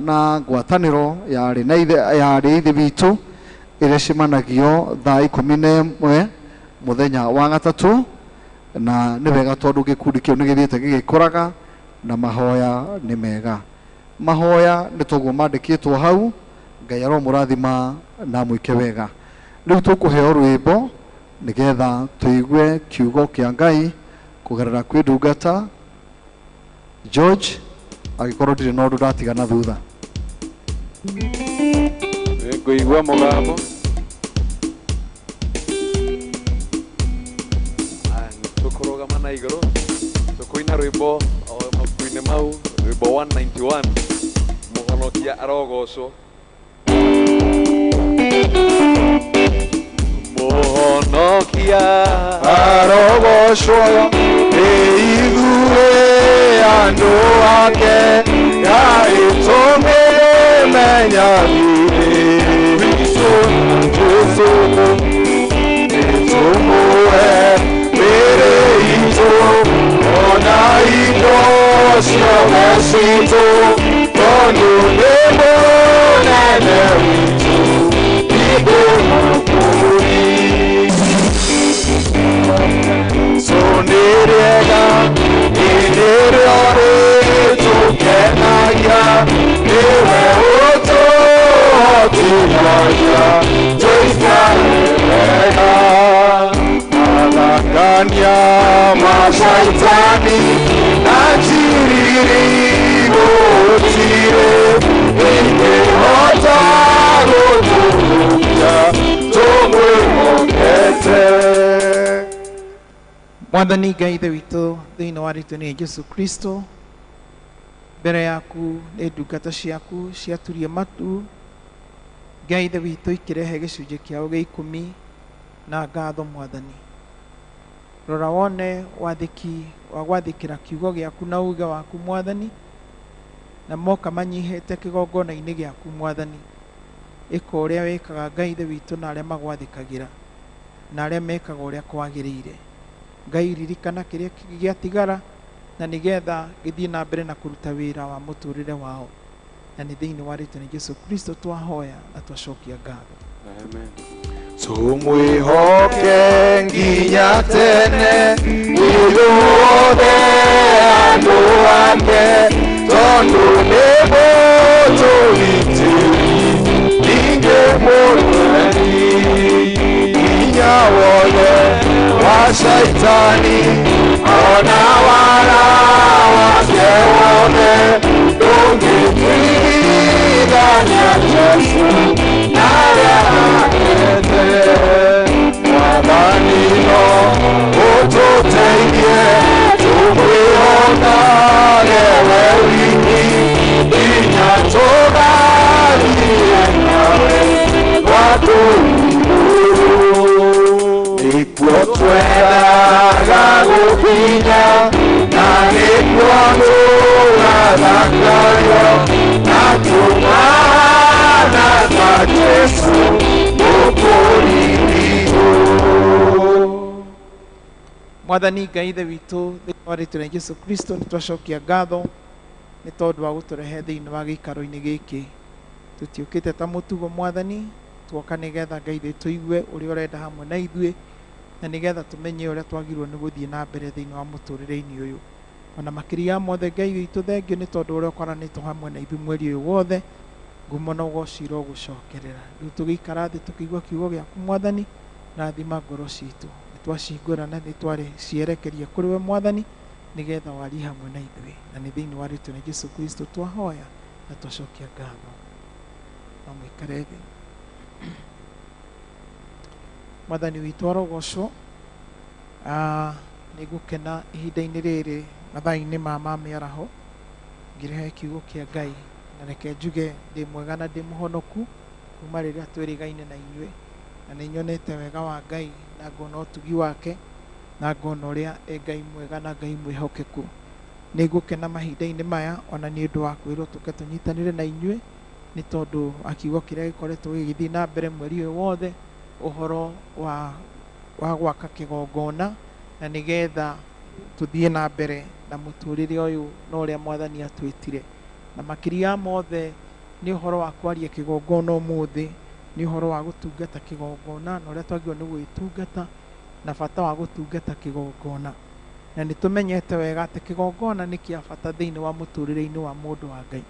na ngwatanĩro ya arĩ na ithe ya arĩ ithe witũ ĩrĩa ĩcemanagio thaa 11 mũthenya wa gatatũ, na nĩ wega tondũ gĩkundi kĩu nĩ gĩthiĩte gĩgĩkũraga na mahoya nĩ mega. Mahoya nĩ toguo mandĩkĩtwo hau. Ngai aromũrathima na mwĩke wega. Rĩu tũkũheo rwĩmbo nĩgetha tũigue kiugo kĩa Ngai kũgerera kwĩ ndungata George, angĩkorwo ndirĩ na ũndũ ndatigana thutha. Ngũigua mũgambo. Tũkũrũgama na igũrũ tũkũina rwĩmbo o mabuku-inĩ mau, rwĩmbo 191, Mũhonokia arogocwo. Mũhonokia arogocwo nĩ ithuĩ andũ ake, Ngai tũmĩmenya Kristo Jesu nĩtũmũhe mĩĩrĩ itũ ona indo ciothe citũ, tondũ nĩ mũnene witũ ningĩ mũkũũri. So nĩ rĩega nĩrĩo rĩtũkenagia, nĩwe ũtũhotithagia tũikare wega. Mathangania ma Shaitani na njiriri gũtirĩ ĩngĩhota gũtũrũkia tũmwĩhokete. Mwathani Ngai Ithe witũ thĩinĩ wa rĩtwa nĩ Jesu Kristo, mbere yaku nĩ ndungata ciaku ciaturie matu. Ngai Ithe witũ ikĩrehe gĩcunjĩ kĩao gĩa 10 na ngatho. Mwathani, rora wone wathĩki wa gwathĩkĩra kiugo gĩaku na uge waku Mwathani, na moka manyihĩte kĩgongona-inĩ gĩaku Mwathani. Ĩka ũrĩa wĩkaga Ngai Ithe witũ na arĩa magwathĩkagĩra na arĩa mekaga ũrĩa kwagĩrĩire. Ngai, ririkana kĩrĩa gĩatigara na nĩgetha gĩthiĩ na mbere na kũruta wĩra wa mũtũrĩre wao, na nĩ thĩinĩ wa rĩtwa rĩa Jesu Kristo twahoya na twacokia ngatho. Amen. Tũmwĩhoke nginya tene ithuothe andũ ake, tondũ nĩ mũtũgitĩri ningĩ mũrũani. Hinya wothe wa Shaitani ona wara wake wothe ndũngĩtigithania Jesu na arĩa akete. Mwathani no ũtũteithie tũmwĩhokage we wiki nginya tũgathiĩ nawe gwatũ igũrũ. Nĩkuo twendaga gũkinya na nĩkuo tũgathakario na tũmahana ta Jesu mũkũri witũ. Mwathani Ngai Ithe witũ thĩinĩ wa rĩtwa rĩa Jesu Kristo nĩ twacokia ngatho nĩ tondũ wa gũtũrehe thĩinĩ wa gĩikaro-inĩ gĩkĩ. Tũtiũkĩte ta mũtugo Mwathani, Tuoka nĩgetha Ngai thĩ tũigue ũrĩa ũrenda hamwe na ithuĩ, na nĩgetha tũmenye ũrĩa twagĩrĩirwo nĩ gũthiĩ na mbere thĩinĩ wa mũtũrĩre-inĩ ũyũ. Ona makĩria ya mothe Ngai witũ, thengio nĩ tondũ ũrĩa ũkoranĩtwo hamwe na ithuĩ mweri ũyũ wothe. Ngumo na ũgoci irogũcokerera. Rĩu tũgĩikara thĩ tũkĩigua kiugo gĩaku Mwathani, rathima ngoro citũ. Nĩtwacihingũra na nĩtwacierekeria kũrĩ we Mwathani, nĩgetha warie hamwe na ithuĩ. Na nĩ thĩinĩ wa rĩtwa rĩa Jesũ Kristo twahoya na twacokia ngatho. No mũikare thĩ. Mwathani witũ arogocwo. Nĩngũkena ihinda-inĩ rĩrĩ mathaa-inĩ ma mĩaraho ngĩrehe kiugo kĩa Ngai, na reke njuge ndĩ mwega na ndĩ mũhonoku kuma rĩrĩa twĩrĩgaine na inyuĩ, na nĩnyonete wega wa Ngai na ngona ũtugi wake na ngona ũrĩa e Ngai mwega na Ngai mwĩhokeku. Nĩngũkena mahinda-inĩ maya ona nĩ ũndũ wa kwĩrwo tũke tũnyitanĩre na inyuĩ, nĩ tondũ wa kiugo kĩrĩa gĩkoretwo gĩgĩthiĩ na mbere mweri ũyũ wothe, ũhoro wa gwaka kĩgongona, na nĩgetha tũthiĩ na mbere na mũtũrĩre ũyũ na ũrĩa Mwathani atwĩtire. Na makĩria ya mothe nĩ ũhoro wa kwaria kĩgongona ũmũthĩ, nĩ ũhoro wa gũtungata kĩgongona na ũrĩa twagĩrĩirwo nĩ gũgĩtungata, na bata wa gũtungata kĩgongona. Na nĩ tũmenyete wega atĩ kĩgongona nĩ kĩa bata thĩinĩ wa mũtũrĩre-inĩ wa mũndũ wa Ngai,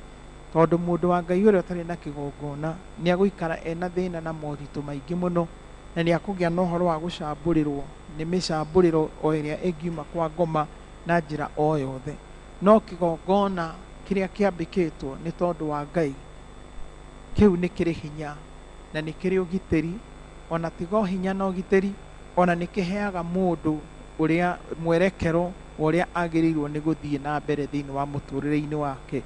tondũ mũndũ wa Ngai ũrĩa ũtarĩ na kĩgongona nĩ agũikara ena thĩna na moritũ maingĩ mũno, na nĩ akũgĩa na ũhoro wa gũcambũrĩrwo nĩ mĩcambũrĩro o ĩrĩa ĩngiuma kwa ngoma na njĩra o yothe. No kĩgongona kĩrĩa kĩambĩkĩtwo nĩ tondũ wa Ngai, kĩu nĩ kĩrĩ hinya na nĩ kĩrĩ ũgitĩri, ona tiga hinya na ũgitĩri, ona nĩ kĩheaga mũndũ ũrĩa mwerekero wa ũrĩa agĩrĩirwo nĩ gũthiĩ na mbere thĩinĩ wa mũtũrĩre-inĩ wake.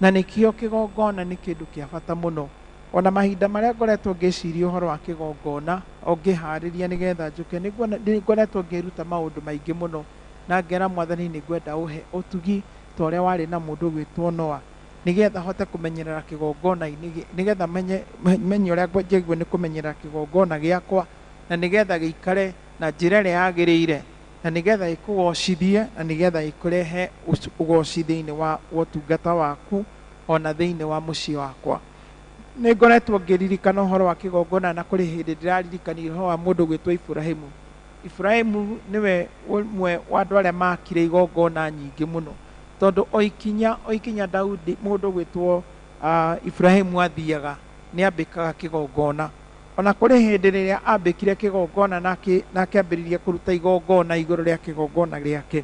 Na nĩkĩo kĩgongona nĩ kĩndũ kĩa bata mũno. Ona mahinda marĩa ngoretwo ngĩciria ũhoro wa kĩgongona, o ngĩharĩria nĩgetha njũke, nĩngoretwo ngĩruta maũndũ maingĩ mũno, na ngera Mwathani nĩngwenda ũhe ũtugi ta ũrĩa warĩ na mũndũ ũgwĩtwo Noa, nĩgetha hote kũmenyerera kĩgongona-inĩ, nĩgetha menye ũrĩa njagĩrĩirwo nĩ kũmenyerera kĩgongona gĩakwa, na nĩgetha gĩikare na njĩra ĩrĩa yagĩrĩire, na nĩgetha ĩkũgocithie, na nĩgetha ĩkũrehe ũgoci thĩinĩ wa ũtungata waku ona thĩinĩ wa mũciĩ wakwa. Nĩngoretwo ngĩririkana ũhoro wa kĩgongona, na kũrĩ hĩndĩ ndĩraririkanire ũhoro wa mũndũ ũgwĩtwo Iburahĩmu. Iburahĩmu nĩwe ũmwe wa andũ arĩa makire igongona nyingĩ mũno, tondũ o ikinya Daudi mũndũ ũgwĩtwo Iburahĩmu athiaga nĩambĩkaga kĩgongona. Ona kũrĩ hĩndĩ rĩrĩa ambĩkire kĩgongona na akĩambĩrĩria kũruta igongona igũrũ rĩa kĩgongona gĩake,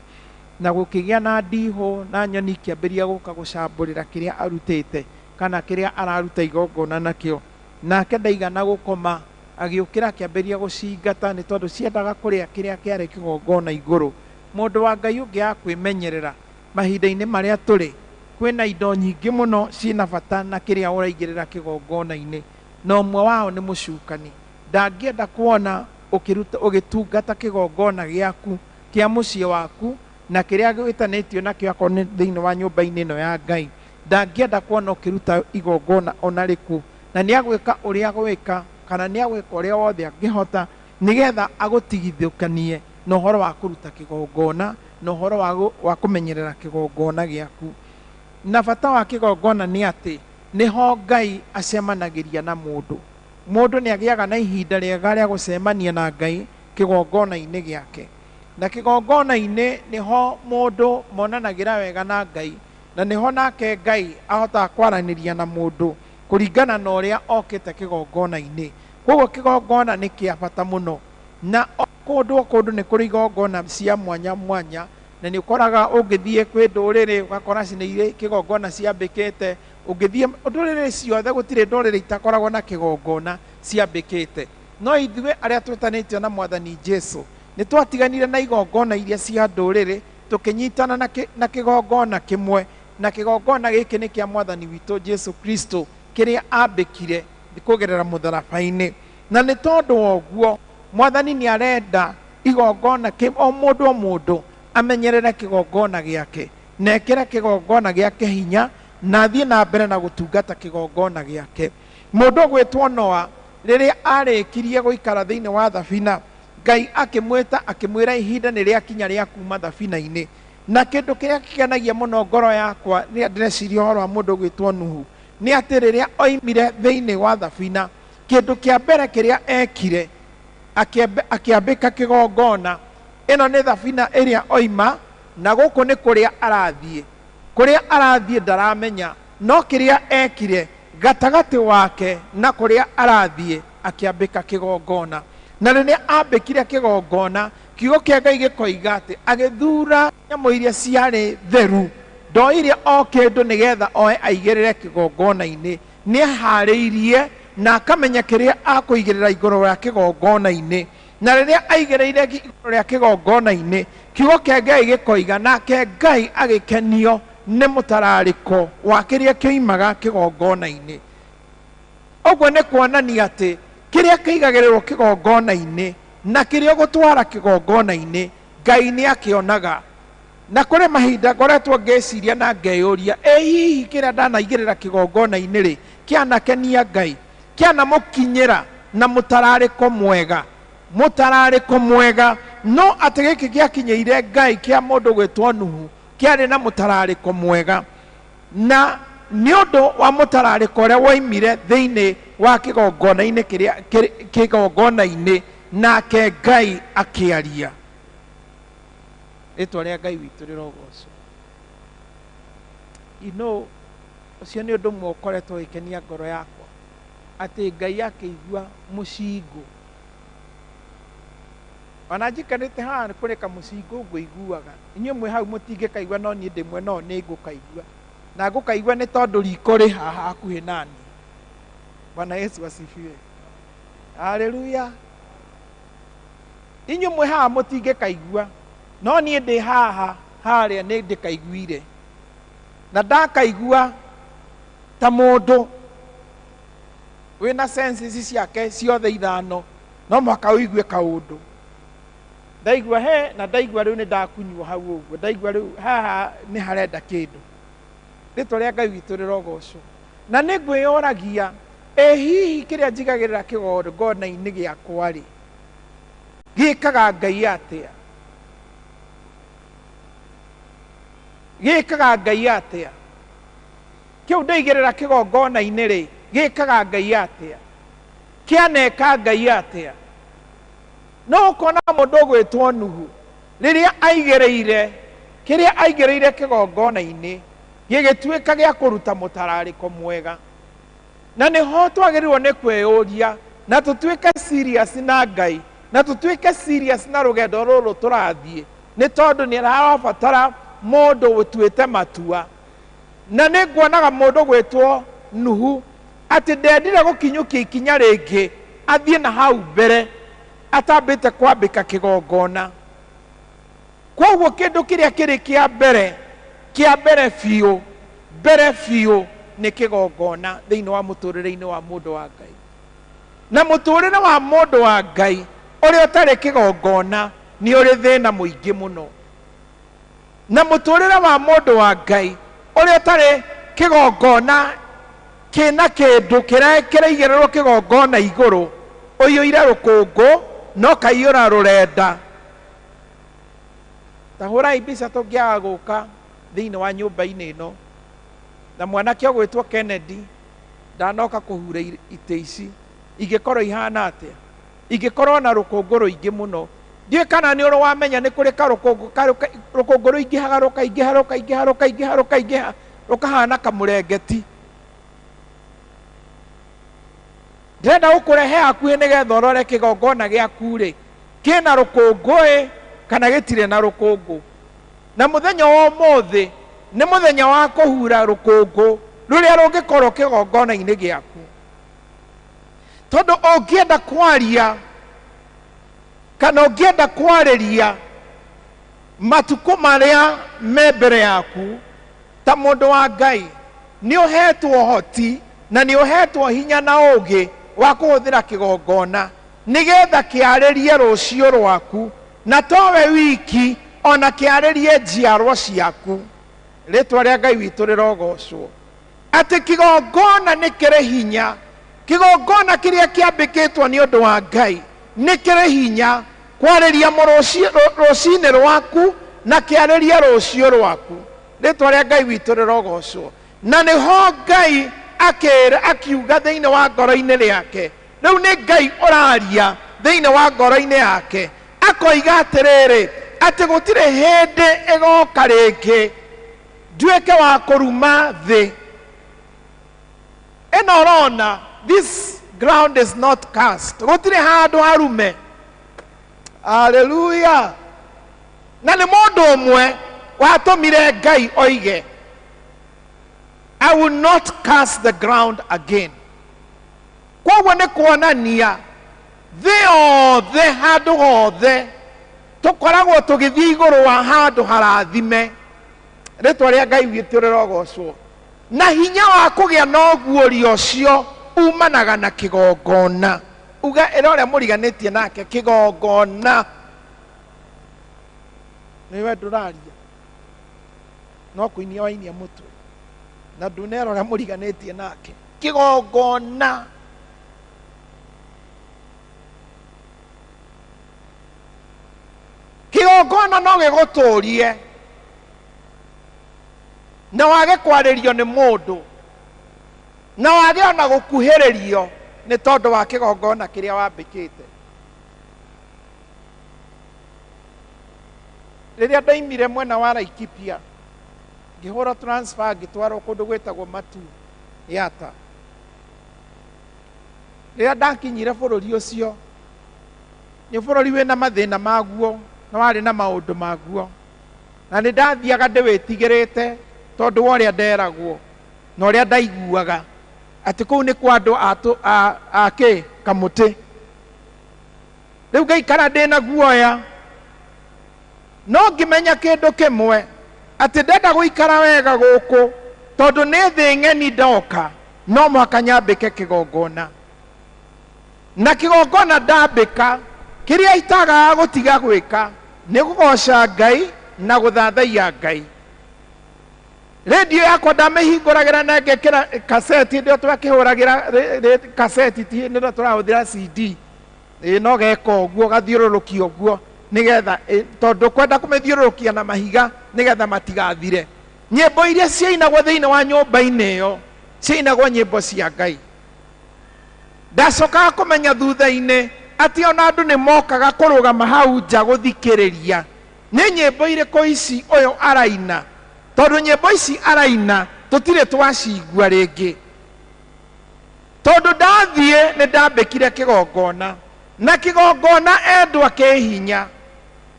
na gũkĩgĩa na ndihũ na nyoni ikĩambĩrĩria gũka gũcambũrĩra kĩrĩa arutĩte kana kĩrĩa araruta igongona nakĩo. Nake ndaigana gũkoma, agĩũkĩra akĩambĩrĩria gũcingata, nĩ tondũ ciendaga kũrĩa kĩrĩa kĩarĩ kĩgongona igũrũ. Mũndũ wa Ngai ũngĩaga kwĩmenyerera mahinda-inĩ marĩa tũrĩ, kwĩna indo nyingĩ mũno ciĩna bata na kĩrĩa ũraigĩrĩra kĩgongona-inĩ, na ũmwe wao nĩ mũcukani. Ndangĩenda kuona ũgĩtungata kĩgongona gĩaku kĩa mũciĩ waku na kĩrĩa gĩtanĩtio nakĩo akorwo nĩ thĩinĩ wa nyũmba-inĩ ĩno ya Ngai. Ndangĩenda kuona ũkĩruta igongona ona rĩkũ, na nĩ agwĩka ũrĩa agwĩka kana nĩ agwĩka ũrĩa wothe angĩhota nĩgetha agũtigithũkanie na ũhoro wa kũruta kĩgongona na ũhoro wa kũmenyerera kĩgongona gĩaku. Na bata wa kĩgongona nĩ atĩ nĩho Ngai acemanagĩria na mũndũ. Mũndũ nĩ agĩaga na ihinda rĩega rĩa gũcemania na Ngai kĩgongona-inĩ gĩake, na kĩgongona-inĩ nĩho mũndũ monanagĩra wega na Ngai, na nĩho nake Ngai ahotaga kwaranĩria na mũndũ kũringana na ũrĩa okĩte kĩgongona-inĩ. Koguo kĩgongona nĩ kĩa bata mũno, na o kũndũ o kũndũ nĩ kũrĩ igongona cia mwanya mwanya, na nĩ ũkoraga ũngĩthiĩ kwĩ ndũrĩrĩ ũgakora nĩ irĩ kĩgongona ciambĩkĩte. Ũngĩthiĩ ndũrĩrĩ ciothe gũtirĩ ndũrĩrĩ itakoragwo na kĩgongona ciambĩkĩte. No ithuĩ arĩa twĩtanĩtio na Mwathani Jesũ nĩ twatiganire na igongona iria cia ndũrĩrĩ, tũkĩnyitana na kĩgongona kĩmwe, na kĩgongona gĩkĩ nĩ kĩa Mwathani witũ Jesũ Kristo kĩrĩa ambĩkire kũgerera mũtharaba-inĩ. Na nĩ tondũ wa ũguo Mwathani nĩ arenda igongona o mũndũ o mũndũ amenyerere kĩgongona gĩake, na ekĩre kĩgongona gĩake hinya, na athiĩ na mbere na gũtungata kĩgongona gĩake. Mũndũ ũgwĩtwo Noa rĩrĩa arĩkirie gũikara thĩinĩ wa thabina, Ngai akĩmwĩta akĩmwĩra ihinda nĩ rĩakinya rĩa kuma thabina-inĩ. Na kĩndũ kĩrĩa kĩkenagia mũno ngoro yakwa rĩrĩa ndĩreciria ũhoro wa mũndũ ũgwĩtwo Nuhu nĩ atĩ rĩrĩa oimire thĩinĩ wa thabina, Kĩndũ kĩa mbere kĩrĩa ekire akĩambĩka kĩgongona. Ĩno nĩ thabina ĩrĩa oima, na gũkũ nĩ kũrĩa arathiĩ. Kũrĩa arathiĩ ndaramenya, no kĩrĩa ekire gatagatĩ wake na kũrĩa arathiĩ akĩambĩka kĩgongona. Na rĩrĩa ambĩkire kĩgongona, kiugo kĩa Ngai gĩkoiga atĩ agĩthura nyamũ iria ciarĩ theru, ndoire o kĩndũ nĩgetha oe aigĩrĩre kĩgongona-inĩ. Nĩaharĩirie na akamenya kĩrĩa akũigĩrĩra igũrũ rĩa kĩgongona-inĩ. Na rĩrĩa aigĩrĩire igũrũ rĩa kĩgongona-inĩ, kiugo kĩa Ngai gĩkoiga nake Ngai agĩkenio nĩ mũtararĩko wa kĩrĩa kĩoimaga kĩgongona-inĩ. Ũguo nĩ kuonania atĩ kĩrĩa kĩigagĩrĩrwo kĩgongona-inĩ na kĩrĩa ũgũtwara kĩgongona-inĩ, Ngai nĩ akĩonaga. Na kũrĩ mahinda ngoretwo ngĩciria na ngeyũria, ĩ hihi kĩrĩa ndanaigĩrĩra kĩgongona-inĩ rĩ, kĩanakenia Ngai, kĩanamũkinyĩra na mũtararĩko mwega, mũtararĩko mwega. No atĩ gĩkĩ gĩakinyĩire Ngai kĩa mũndũ gwĩtwo Nuhu kĩarĩ na mũtararĩko mwega, na nĩ ũndũ wa mũtararĩko ũrĩa woimire thĩinĩ wa kĩgongona-inĩ kĩrĩa kĩgongona-inĩ, nake Ngai akĩaria. Rĩtwa rĩa Ngai witũ rĩrogocwo. You ũcio nĩ ũndũ ũmwe ũkoretwo ũgĩkenia ngoro yakwa, atĩ Ngai akĩigua mũcingũ. Ona njikarĩte haha kũrĩ kamũcingũ ngũiguaga. Inyuĩ mwĩ hau mũtingĩkaigua, no niĩ ndĩ mwena ũyũ nĩ ngũkaigua. Na ngũkaigua nĩ tondũ riko rĩ haha hakuhĩ nani. Bwana Yesu asifiwe. Haleluya. Inyuĩ mwĩ haha mũtingĩkaigua, no niĩ ndĩ haha harĩa nĩ ndĩkaiguire. Na ndakaigua ta mũndũ wĩna senses ciake ciothe ithano, no mũhaka ũigue kaũndũ. Ndaigua he na ndaigua rĩu nĩ ndakunywo hau ũguo, ndaigua rĩu haha nĩ harenda kĩndũ. Rĩtwa rĩa Ngai witũ rĩrogocwo. Na nĩ ngwĩyũragia, ĩ hihi kĩrĩa njigagĩrĩra kĩgongona-inĩ gĩakwa rĩ, gĩkaga Ngai atĩa? Gĩkaga Ngai atĩa? Kĩu ndaigĩrĩra kĩgongona-inĩ rĩ, gĩkaga Ngai atĩa? Kĩaneka Ngai atĩa? No ũkona mũndũ ũgwĩtwo Nuhu, rĩrĩa aigĩrĩire kĩrĩa aigĩrĩire kĩgongona-inĩ gĩgĩtuĩka gĩa kũruta mũtararĩko mwega. Na nĩho twagĩrĩirwo nĩ kwĩyũria na tũtuĩke serious na Ngai, na tũtuĩke serious na rũgendo rũrũ tũrathiĩ, nĩ tondũ nĩ harabatara mũndũ ũtuĩte matua. Na nĩ nguonaga mũndũ gwĩtwo Nuhu atĩ ndendire gũkinyũkia ikinya rĩngĩ athiĩ na hau mbere atambĩte kwambĩka kĩgongona. Koguo kĩndũ kĩrĩa kĩrĩ kĩa mbere biũ, mbere biũ nĩ kĩgongona thĩinĩ wa mũtũrĩre-inĩ wa mũndũ wa Ngai. Na mũtũrĩre wa mũndũ wa Ngai ũrĩa ũtarĩ kĩgongona nĩ ũrĩ thĩna mũingĩ mũno. Na mũtũrĩre wa mũndũ wa Ngai ũrĩa ũtarĩ kĩgongona kĩna kĩndũ kĩrĩa kĩraigĩrĩrwo kĩgongona igũrũ, ũiyũire rũkũngũ no kaiyũra rũrenda. Ta hũrai mbica tũngĩaga gũka thĩinĩ wa nyũmba-inĩ ĩno, na mwanake ũgwĩtwo Kennedy ndanoka kũhura itĩ ici, ingĩkorwo ihana atĩa? Ingĩkorwo na rũkũngũ rũingĩ mũno. Ndiũĩ kana nĩ ũrĩ wamenya nĩ kũrĩ karũkũngũ rũkũngũ rũingĩhaga rũkaingĩha rũkaingĩha rũkaingĩha rũkaingĩha rũkahana kamũrengeti. Ndĩrenda gũkũrehe hakuhĩ nĩgetha ũrore kĩgongona gĩaku rĩ, kĩna rũkũngũ ĩ kana gĩtirĩ na rũkũngũ. Na mũthenya wa ũmũthĩ nĩ mũthenya wa kũhura rũkũngũ rũrĩa rũngĩkorwo kĩgongona-inĩ gĩaku. Tondũ ũngĩenda kwaria kana ũngĩenda kwarĩria matukũ marĩa me mbere yaku ta mũndũ wa Ngai, nĩ ũhetwo ũhoti na nĩ ũhetwo hinya na ũũgĩ wa kũhũthĩra kĩgongona nĩgetha kĩarĩrie rũciũ rwaku, na towe wiki, ona kĩarĩrie njiarwa ciaku. Rĩtwa rĩa Ngai witũ rĩrogocwo. Atĩ kĩgongona nĩ kĩrĩ hinya, kĩgongona kĩrĩa kĩambĩkĩtwo nĩ ũndũ wa Ngai nĩ kĩrĩ hinya kwarĩria rũcinĩ rwaku na kĩarĩrie rũciũ rwaku. Rĩtwa rĩa Ngai witũ rĩrogocwo. Na nĩho Ngai akĩra akiuga thĩinĩ wa ngoro-inĩ rĩake, Rĩu nĩ Ngai ũraria thĩinĩ wa ngoro-inĩ yake, akoiga atĩrĩrĩ, atĩ gũtirĩ hĩndĩ ĩgoka rĩngĩ nduĩke wa kũruma thĩ ĩno. Ũrona, this ground is not cast, gũtirĩ handũ harume. Haleluya! Na nĩ mũndũ ũmwe watũmire Ngai oige, "I will not curse the ground again." Koguo nĩ kuonania thĩ yothe, handũ hothe tũkoragwo tũgĩthiĩ igũrũ wa handũ harathime. Rĩtwa rĩa Ngai witũ rĩrogocwo. Na hinya wa kũgĩa na ũguũrio ũcio umanaga na kĩgongona. Uga ĩra ũrĩa mũriganĩtie nake, kĩgongona nĩwe ndũraria, no kũinia wainia mũtwe na ndunera ũrĩa mũriganĩtie nake. Kĩgongona, kĩgongona no gĩgũtũrie na wage kwarĩrio nĩ mũndũ, na wage ona gũkuhĩrĩrio, nĩ tondũ wa kĩgongona kĩrĩa wambĩkĩte. Rĩrĩa ndaimire mwena wa Laikipia, ngĩhũrwo transfer, ngĩtwarwo kũndũ gwĩtagwo Matu Yata. Rĩrĩa ndakinyire bũrũri ũcio, nĩ bũrũri wĩna mathĩna maguo na warĩ na maũndũ maguo, na nĩ ndathiaga ndĩwĩtigĩrĩte tondũ wa ũrĩa nderagwo na ũrĩa ndaiguaga atĩ kũu nĩ kwa andũ a kĩ kamũtĩ. Rĩu ngaikara ndĩna guoya, no ngĩmenya kĩndũ kĩmwe, atĩ ndenda gũikara wega gũkũ, tondũ nĩ thĩ ng'eni ndoka, no mũhaka nyambĩke kĩgongona. Na kĩgongona ndambĩka, kĩrĩa itagaga gũtiga gwĩka nĩ kũgoca Ngai na gũthathaiya Ngai. Rĩndiũ yakwa ndamĩhingũragĩra na ngekĩra kaseti. Hĩndĩ ĩyo twakĩhũragĩra kaseti, ti hĩndĩ ĩno tũrahũthĩra CD. Ĩ no geka ũguo, gathiũrũrũkia ũguo, nĩgetha tondũ kwenda kũmĩthiũrũrũkia na mahiga nĩgetha matigathire. Nyĩmbo iria ciainagwo thĩinĩ wa nyũmba-inĩ ĩyo ciainagwo nyĩmbo cia Ngai. Ndacokaga kũmenya thutha-inĩ atĩ ona andũ nĩ mokaga kũrũgama hau nja gũthikĩrĩria nĩ nyĩmbo irĩkũ ici ũyũ araina, tondũ nyĩmbo ici araina tũtirĩ twacigua rĩngĩ. Tondũ ndathiĩ nĩ ndambĩkire kĩgongona, na kĩgongona, endwa, kĩ hinya,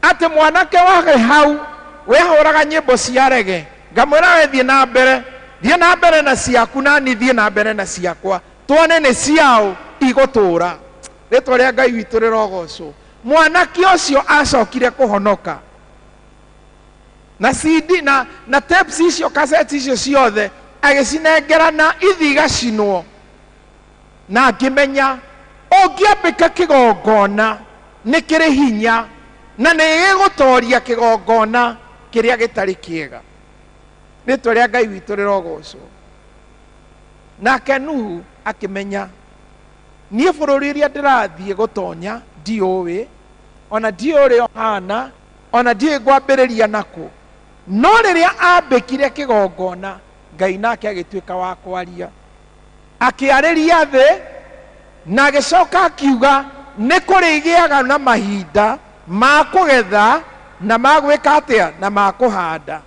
atĩ mwanake warĩ hau wehũraga nyĩmbo cia rege, ngamwĩra, "We thiĩ na mbere, thiĩ na mbere na ciaku, nani thiĩ na mbere na ciakwa, tuone nĩ ciaũ igũtũra." Rĩtwa rĩa Ngai witũ rĩrogocwo. Mwanake ũcio acokire kũhonoka na CD na tapes icio, cassette icio ciothe agĩcinengerana ithi igacinwo. Na ngĩmenya ũngĩambĩka kĩgongona nĩ kĩrĩ hinya na nĩ gĩgũtoria kĩgongona kĩrĩa gĩtarĩ kĩega. Rĩtwa rĩa Ngai witũ rĩrogocwo. Nake Nuhu akĩmenya, niĩ bũrũri ũrĩa ndĩrathiĩ gũtonya ndiũĩ, ona ndiũĩ ũrĩa ũhana, ona ndiũĩ ngwambĩrĩria nakũ. No rĩrĩa ambĩkire kĩgongona, Ngai nake agĩtuĩka wa kwaria, akĩarĩria thĩ, na agĩcoka akiuga nĩ kũrĩgĩaga na mahinda ma kũgetha na ma gwĩka atĩa na ma kũhanda.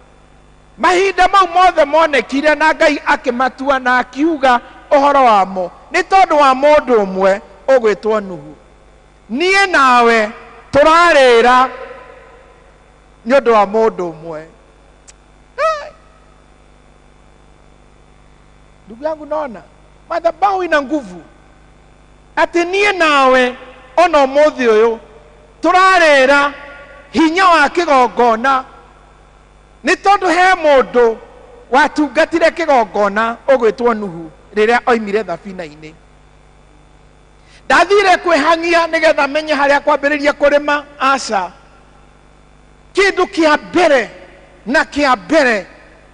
Mahinda mau mothe monekire na Ngai akĩmatua na akiuga ũhoro wamo nĩ tondũ wa mũndũ ũmwe ũgwĩtwo Nuhu. Niĩ nawe tũrarĩra nĩ ũndũ wa mũndũ ũmwe. Hey! Ndugu yangu, naona madhabahu ina nguvu, atĩ niĩ nawe ona ũmũthĩ ũyũ tũrarĩra hinya wa kĩgongona nĩ tondũ he mũndũ watungatire kĩgongona ũgwĩtwo Nuhu rĩrĩa oimire thabina-inĩ. Ndathire kwĩhang'ia nĩgetha menye harĩa kwambĩrĩria kũrĩma. Aca, kĩndũ kĩa mbere na kĩa mbere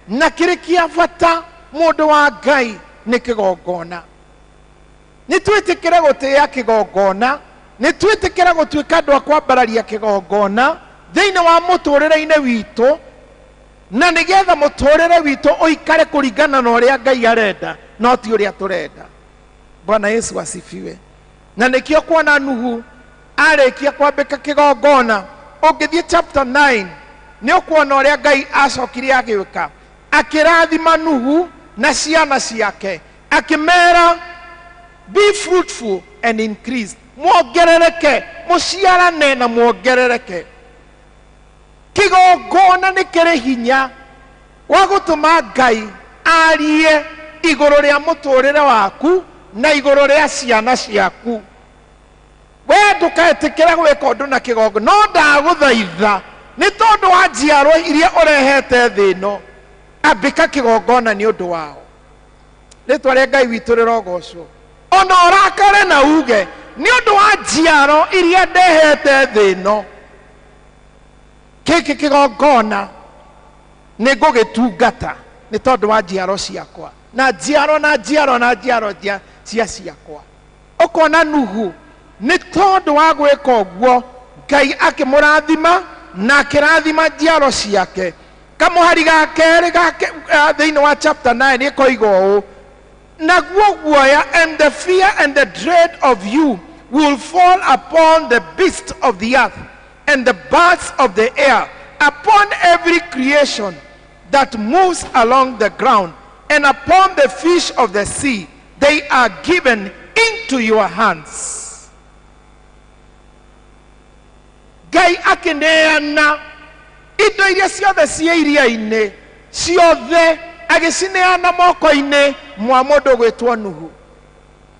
na kĩrĩ kĩa bata, mũndũ wa Ngai, nĩ kĩgongona. Nĩ twĩtĩkĩre gũtĩĩa kĩgongona, nĩ twĩtĩkĩre gũtuĩka andũ a kwambararia kĩgongona thĩinĩ wa mũtũrĩre-inĩ witũ, na nĩgetha mũtũrĩre witũ ũikare kũringana na ũrĩa Ngai arenda, no ti ũrĩa tũrenda. Bwana Yesu asifiwe. Na nĩkĩo kuona Nuhu arĩkia kwambĩka kĩgongona, ũngĩthiĩ chapter 9 nĩ ũkuona ũrĩa Ngai acokire agĩũka akĩrathima Nuhu na ciana ciake, akĩmera be fruitful and increase, muongerereke, mũciarane na muongerereke. Kĩgongona nĩ kĩrĩ hinya wa gũtũma Ngai arie igũrũ rĩa mũtũrĩre waku na igũrũ rĩa ciana ciaku. We ndũketĩkĩre gwĩka ũndũ na kĩgongona, no ndagũthaitha nĩ tondũ wa njiarwa iria ũrehete thĩ ĩno, ambĩka kĩgongona nĩ ũndũ wao. Rĩtwa rĩa Ngai witũ rĩrogocwo. Ona ũrakare na uge nĩ ũndũ wa njiaro iria ndehete thĩ ĩno, gĩkĩ kĩgongona nĩ ngũgĩtungata nĩ tondũ wa njiaro ciakwa na njiaro na njiaro na njiaro cia ciakwa. Ũkona Nuhu nĩ tondũ wa gwĩka ũguo Ngai akĩmũrathima na akĩrathima njiaro ciake. Kamũhari ga kerĩ thĩinĩ wa chapter 9 ĩkoiga ũũ, naguo guoya and the fear and the dread of you will fall upon the beasts of the earth and the birds of the air, upon every creation that moves along the ground, and upon the fish of the sea. They are given into your hands. Ngai akĩneana indo iria ciothe ciĩ iria-inĩ ciothe, agĩcineana moko-inĩ mwa mũndũ gwĩtwo Nuhu,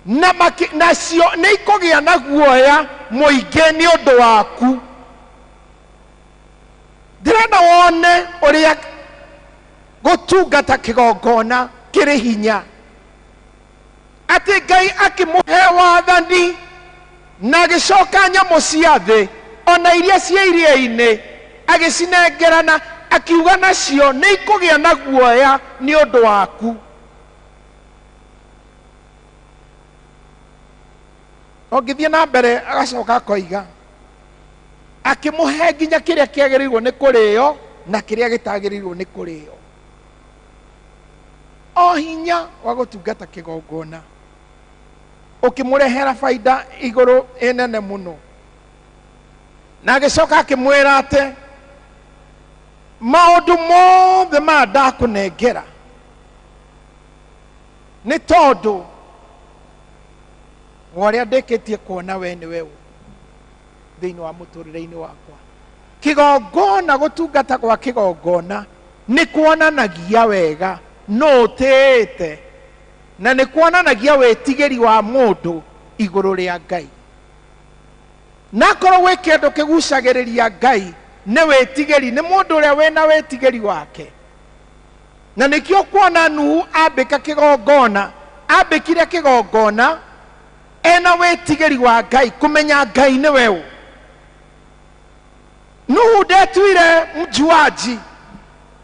na nacio nĩ ikũgĩa na guoya mũingĩ nĩ ũndũ waku. Ndĩrenda wone ũrĩa gũtungata kĩgongona kĩrĩ hinya, atĩ Ngai akĩmũhe wathani na agĩcoka nyamũ cia thĩ ona iria ciĩ iria-inĩ agĩcinengerana, akiuga nacio nĩ ikũgĩa na guoya nĩ ũndũ waku. Ũngĩthiĩ na mbere agacoka akoiga akĩmũhe nginya kĩrĩa kĩagĩrĩirwo nĩ kũrĩo na kĩrĩa gĩtagĩrĩirwo nĩ kũrĩo. O hinya wa gũtungata kĩgongona ũkĩmũrehera baida igũrũ ĩnene mũno. Na agĩcoka akĩmwĩra atĩ maũndũ mothe maya ndakũnengera nĩ tondũ wa ũrĩa ndĩkĩtie kuona we nĩwe ũ thĩinĩ wa mũtũrĩre-inĩ wakwa. Kĩgongona, gũtungata gwa kĩgongona nĩ kuonanagia wega no ũtĩĩte, na nĩ kuonanagia wĩtigĩri wa mũndũ igũrũ rĩa Ngai. Na korwo gwĩ kĩndũ kĩgucagĩrĩria Ngai nĩ wĩtigĩri, nĩ mũndũ ũrĩa wĩna wĩtigĩri wake. Na nĩkĩo kuona Nuhu ambĩka kĩgongona, ambĩkire kĩgongona ena wĩtigĩri wa Ngai, kũmenya Ngai nĩwe ũ. Nuhu ndetuire mjuaji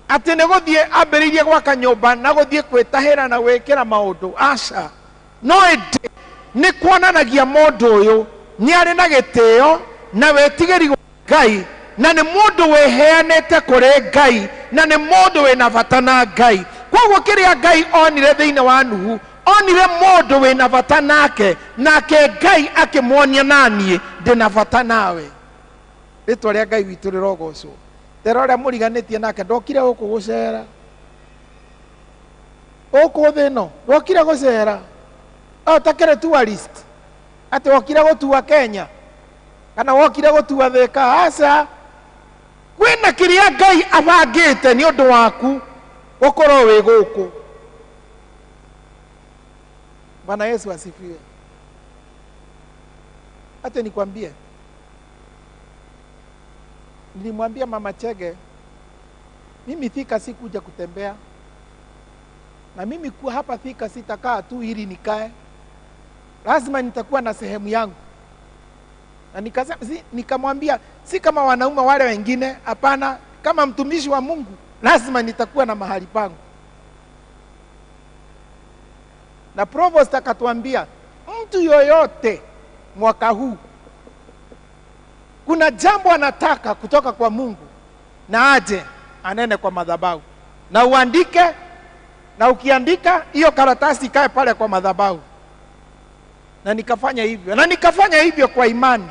atĩ nĩ gũthiĩ ambĩrĩirie gwaka nyũmba na gũthiĩ kwĩtahĩra na gwĩkĩra maũndũ, aca. No ĩndĩ nĩ kuonanagia mũndũ ũyũ nĩ arĩ na gĩtĩo na wĩtigĩri wa Ngai, na nĩ mũndũ wĩheanĩte kũrĩ Ngai, na nĩ mũndũ wĩna bata na Ngai. Koguo kĩrĩa Ngai onire thĩinĩ wa Nuhu, onire mũndũ wĩna bata nake, nake Ngai akĩmuonia naniĩ ndĩna bata nawe. Rĩtwa rĩa Ngai witũ rĩrogocwo. Tera ũrĩa mũriganĩtie nake ndokire gũkũ gũcera gũkũ thĩ ĩno, ndokire gũcera o takĩrĩ tourist atĩ wokire gũtua Kenya kana wokire gũtua Thĩka, aca. Kwĩna kĩrĩa Ngai abangĩte nĩ ũndũ waku gũkorwo wĩ gũkũ. Bwana Yesu asifiwe. Hata nikwambie, nilimwambia Mama Chege, mimi Thika sikuja kutembea, na mimi kuwa hapa Thika sitakaa tu ili nikae, lazima nitakuwa na sehemu yangu. Na nikamwambia si kama wanaume wale wengine, hapana, kama mtumishi wa Mungu lazima nitakuwa na mahali pangu. Na provost akatuambia mtu yoyote mwaka huu kuna jambo anataka kutoka kwa Mungu, na aje anene kwa madhabahu na uandike, na ukiandika hiyo karatasi ikae pale kwa madhabahu. Na nikafanya hivyo, na nikafanya hivyo kwa imani,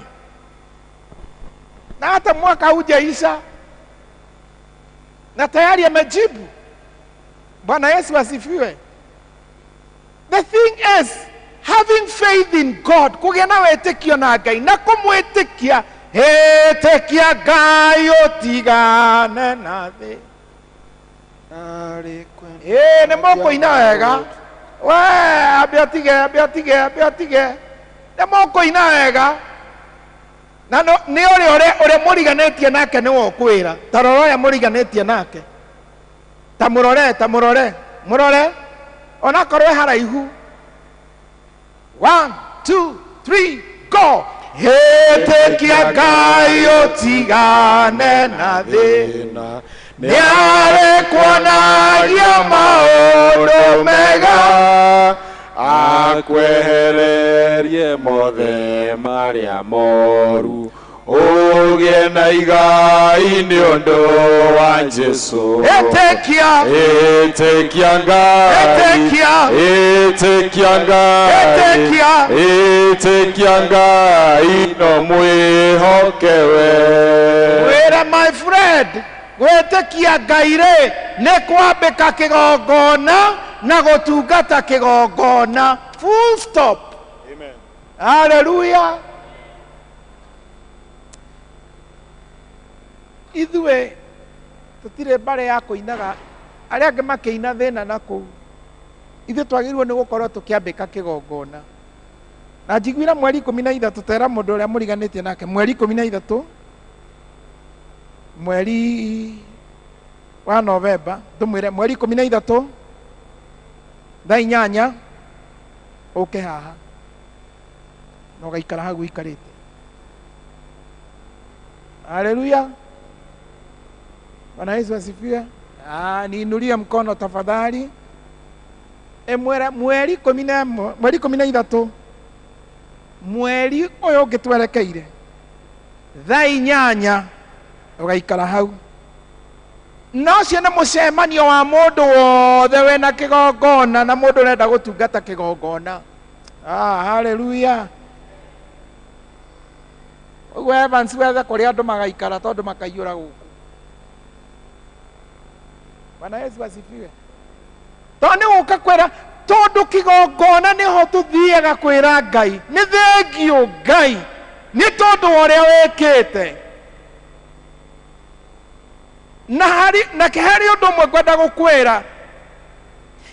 na hata mwaka haujaisha na tayari amejibu. Bwana Yesu asifiwe. The thing is having faith in God, kũgĩa na wĩtĩkio na Ngai na kũmwĩtĩkia. Ĩtĩkia Ngai ũtigane na thĩ. Ĩĩ, nĩ mũkũina wega. We ambe ũtige, ambe ũtige, ambe ũtige. Nĩ mũkũina wega. Na nĩ ũrĩa ũrĩa mũriganĩtie nake nĩwe ũkwĩra. Ta rora ũrĩa mũriganĩtie nake. Ta mũrore, ta mũrore, mũrore. Onakorwo e haraihu. 1 2 3 go. Ĩtĩkia Ngai ũtigane na thĩna, nĩarĩkuonagia maũndũ mega, akwehererie mothe marĩa moru, ũgĩe na igai nĩ ũndũ wa Jesũ. Ĩtĩkia, ĩtĩkia Ngai, ĩtĩkia, ĩtĩkia Ngai, ĩtĩkia, ĩtĩkia Ngai no mwĩhoke we. Wĩra my friend, gwĩtĩkia Ngai rĩ nĩ kwambĩka kĩgongona na gũtungata kĩgongona. Full stop. Amen. Hallelujah. Ithuĩ tũtirĩ mbarĩ ya kũinaga, arĩa angĩ makĩina thĩna na kũu. Ithuĩ twagĩrĩirwo nĩ gũkorwo tũkĩambĩka kĩgongona. Na njiguire mweri 13, tera mũndũ ũrĩa mũriganĩtie nake, mweri 13, mweri wa Novemba, ndũmwĩre mweri 13 thaa 8 ũke haha na ũgaikara hau ũikarĩte. Haleluya. Bwana Yesu asifiwe. Niinulie mkono tafadhali. Mweri 11, mweri 13, mweri ũyũ ũngĩ twerekeire, thaa 8 ũgaikara hau. Na ũcio nĩ mũcemanio wa mũndũ wothe wĩna kĩgongona na mũndũ ũrenda gũtungata kĩgongona. Haleluya. Ũguo Evans wethe kũrĩa andũ magaikara tondũ makaiyũra gũkũ. Bwana Yesu asifiwe. Tondũ nĩ gũka kwĩra, tondũ kĩgongona nĩho tũthiaga kwĩra Ngai nĩ thengiũ Ngai nĩ tondũ wa ũrĩa wĩkĩte. Na harĩ na harĩ ũndũ ũmwe ngwenda gũkwĩra,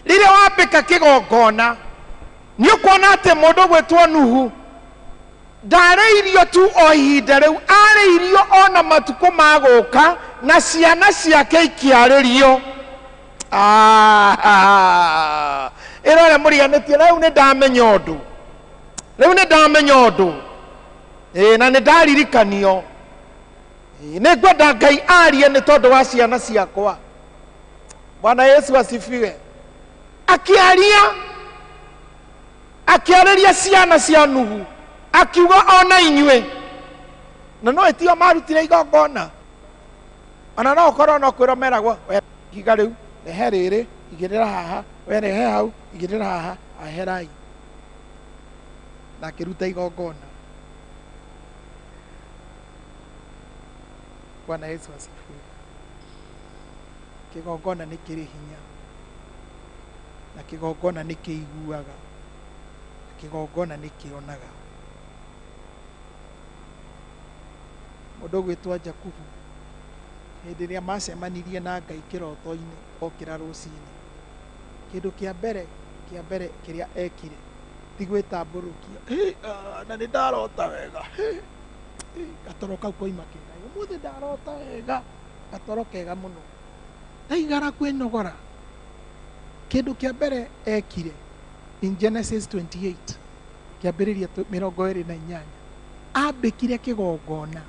rĩrĩa wambĩka kĩgongona nĩ ũkuona atĩ mũndũ ũgwĩtwo Nuhu ndarĩirio tu o ihinda rĩu, arĩirio ona matukũ ma gũka na ciana ciake ikĩarĩrio. Ĩra ũrĩa mũriganĩtie, rĩu nĩ ndamenya ũndũ, rĩu nĩ ndamenya ũndũ, na nĩ ndaririkanio. Nĩ ngwenda Ngai arie nĩ tondũ wa ciana ciakwa. Bwana Yesu asifiwe. Akĩaria, akĩarĩria ciana cia Nuhu, akiuga ona inyuĩ. Na no ĩtio marutire igongona. Ona no ũkorwo no kwĩrwo meragwo, we ihiga rĩu rehe rĩrĩ, igĩrĩra haha, we rehe hau, igĩrĩra haha, aherai. Na akĩruta igongona. Bwana Yesu asifiwe. Kĩgongona nĩ kĩrĩ hinya, na kĩgongona nĩ kĩiguaga, na kĩgongona nĩ kĩonaga. Mũndũ ũgwĩtwo Jakubu, hĩndĩ ĩrĩa macemanirie na Ngai kĩroto-inĩ okĩra rũcinĩ, kĩndũ kĩa mbere kĩrĩa ekire ti gwĩtambũrũkia, na nĩ ndarota wega, gatoro kau koima kega, ũmũthĩ ndarota wega, gatoro kega mũno, ndaigara kwĩnogora. Kĩndũ kĩa mbere ekire in Genesis 28 kĩambĩrĩria 28, ambĩkire kĩgongona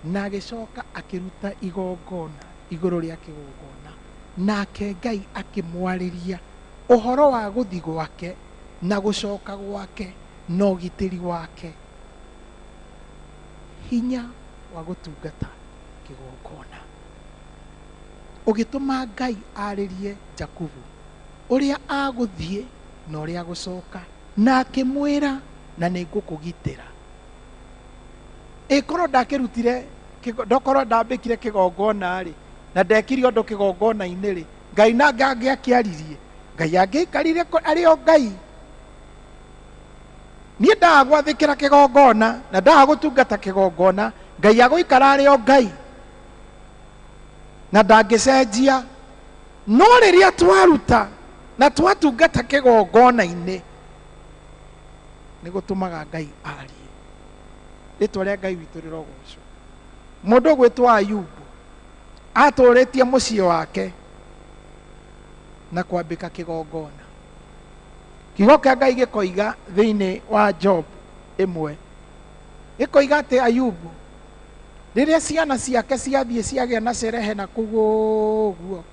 na agĩcoka akĩruta igongona igũrũ rĩa kĩgongona, nake Ngai akĩmwarĩria ũhoro wa gũthi gwake na gũcoka gwake na ũgitĩri wake, hinya wa gũtungata kĩgongona. Ũgĩtũma Ngai arĩrie Jakubu ũrĩa agũthiĩ na ũrĩa agũcoka, na akĩmwĩra Na nĩ ngũkũgitĩra. Ĩkorwo ndakĩrutire ndokorwo ndambĩkire kĩgongona rĩ na ndekire ũndũ kĩgongona-inĩ rĩ, Ngai na angĩakĩaririe, Ngai angĩikarire arĩ o Ngai. Niĩ ndaga gwathĩkĩra kĩgongona na ndaga gũtungata kĩgongona, Ngai agũikara arĩ o Ngai na ndangĩcenjia. No rĩrĩa twaruta na twatungata kĩgongona-inĩ nĩ gũtũmaga Ngai arie. Rĩtwa rĩa Ngai witũ rĩrogocwo. Mũndũ ũgwĩtwo Ayubu atũrĩtie mũciĩ wake na kwambĩka kĩgongona. Kiugo kĩa Ngai gĩkoiga thĩinĩ wa Job ĩmwe, gĩkoiga atĩ Ayubu rĩrĩa ciana ciake ciathiĩ ciagĩa na cerehe na kũu ũguo,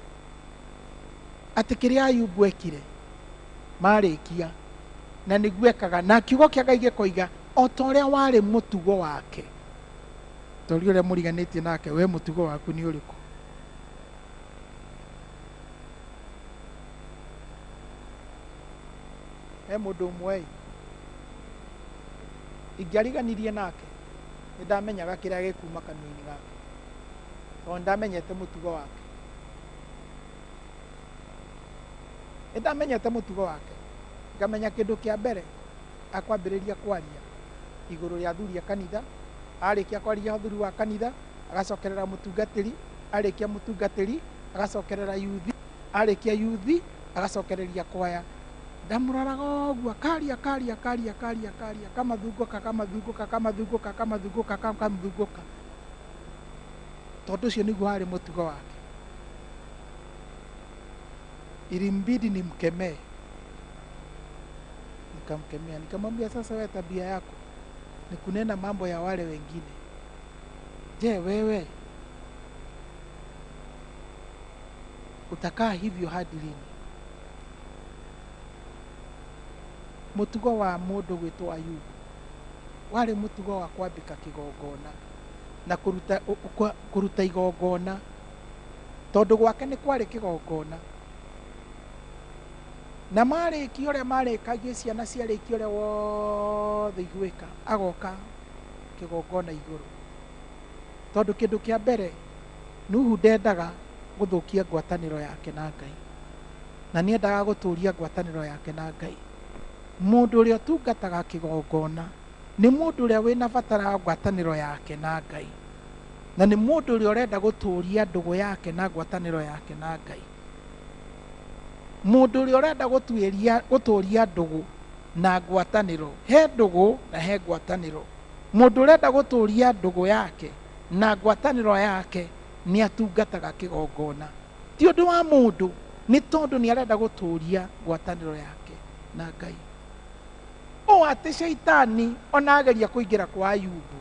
atĩ kĩrĩa Ayubu ekire marĩkia na nĩguo ekaga. Na kiugo kĩa Ngai gĩkoiga o ta ũrĩa warĩ mũtugo wake. Tori ũrĩa mũriganĩtie nake, we mũtugo waku nĩ ũrĩkũ? He mũndũ ũmwe ingĩariganirie nake nĩ ndamenyaga kĩrĩa gĩkuma kanua-inĩ gake, tondũ ndamenyete mũtugo wake. Nĩ ndamenyete mũtugo wake, ngamenya kĩndũ kĩa mbere akwambĩrĩria kwaria igũrũ rĩa athuri a kanitha. Arĩkia kwaria athuri wa kanitha agacokerera mũtungatĩri, arĩkia mũtungatĩri agacokerera yuthi, arĩkia yuthi agacokereria kwaya. Ndamũroraga ũguo akaria akaria akaria akaria akaria, kamathungũka kamathungũka kamathungũka kamathungũka kamathungũka, tondũ ũcio nĩguo warĩ mũtugo wake. Ilimbidi nimkemee, nikamkemea, nikamwambia sasa, wewe tabia yako ni kunena mambo ya wale wengine. Je, wewe utakaa hivyo hadi lini? Mũtugo wa mũndũ gwĩtwo Ayubu warĩ mũtugo wa kwambĩka kĩgongona na kũruta igongona, tondũ gwake nĩ kwarĩ kĩgongona. Na marĩkia ũrĩa marĩkagie, ciana ciarĩkia ũrĩa wothe igwĩka, agoka kĩgongona igũrũ. Tondũ kĩndũ kĩa mbere Nuhu ndendaga gũthũkia ngwatanĩro yake na Ngai, na nĩendaga gũtũria ngwatanĩro yake na Ngai. Mũndũ ũrĩa ũtungataga kĩgongona nĩ mũndũ ũrĩa wĩna bata wa ngwatanĩro yake na Ngai, na nĩ mũndũ ũrĩa ũrenda gũtũria ndũgũ yake na ngwatanĩro yake na Ngai. Mũndũ ũrĩa ũrenda gũtũria ndũgũ na ngwatanĩro, he ndũgũ na he ngwatanĩro. Mũndũ ũrenda gũtũria ndũgũ yake na ngwatanĩro yake nĩ atungataga kĩgongona. Ti ũndũ wa mũndũ, nĩ tondũ nĩ arenda gũtũria ngwatanĩro yake na Ngai. O atĩ caitani ona ageria kũingĩra kwa Ayubu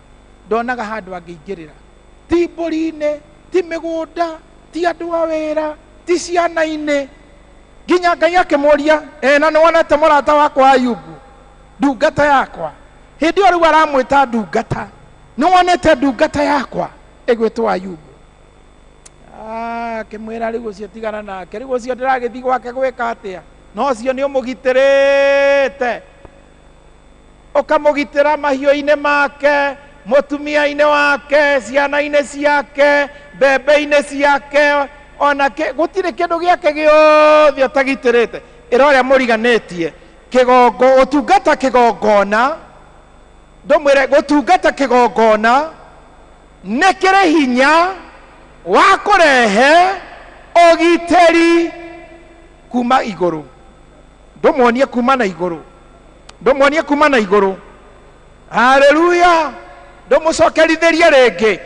ndonaga handũ angĩingĩrĩra, ti mbũri-inĩ, ti mĩgũnda, ti andũ a wĩra, ti ciana-inĩ. Nginya Ngai akĩmũria, na nĩ wonete mũrata wakwa Ayubu, ndungata yakwa? Hĩndĩ ĩyo rĩu aramwĩta ndungata, nĩ wonete ndungata yakwa ĩgwĩtwo Ayubu? Akĩmwĩra rĩu ũcio tigana nake, rĩu ũcio ndĩragĩthiĩ gwake gwĩka atĩa? No ũcio nĩ ũmũgitĩrĩte, ũkamũgitĩra mahiũ-inĩ make, mũtumia-inĩ wake, ciana-inĩ ciake, mbembe-inĩ ciake, ona gũtirĩ kĩndũ gĩake gĩothe ũtagitĩrĩte. Ĩra ũrĩa mũriganĩtie kĩgongo, gũtungata kĩgongona, ndũmwĩre gũtungata kĩgongona nĩ kĩrĩ hinya wa kũrehe ũgitĩri kuma igũrũ. Ndũmuonie kuma na igũrũ, ndũmuonie kuma na igũrũ. Haleluya! Ndũmũcokerithĩrie rĩngĩ.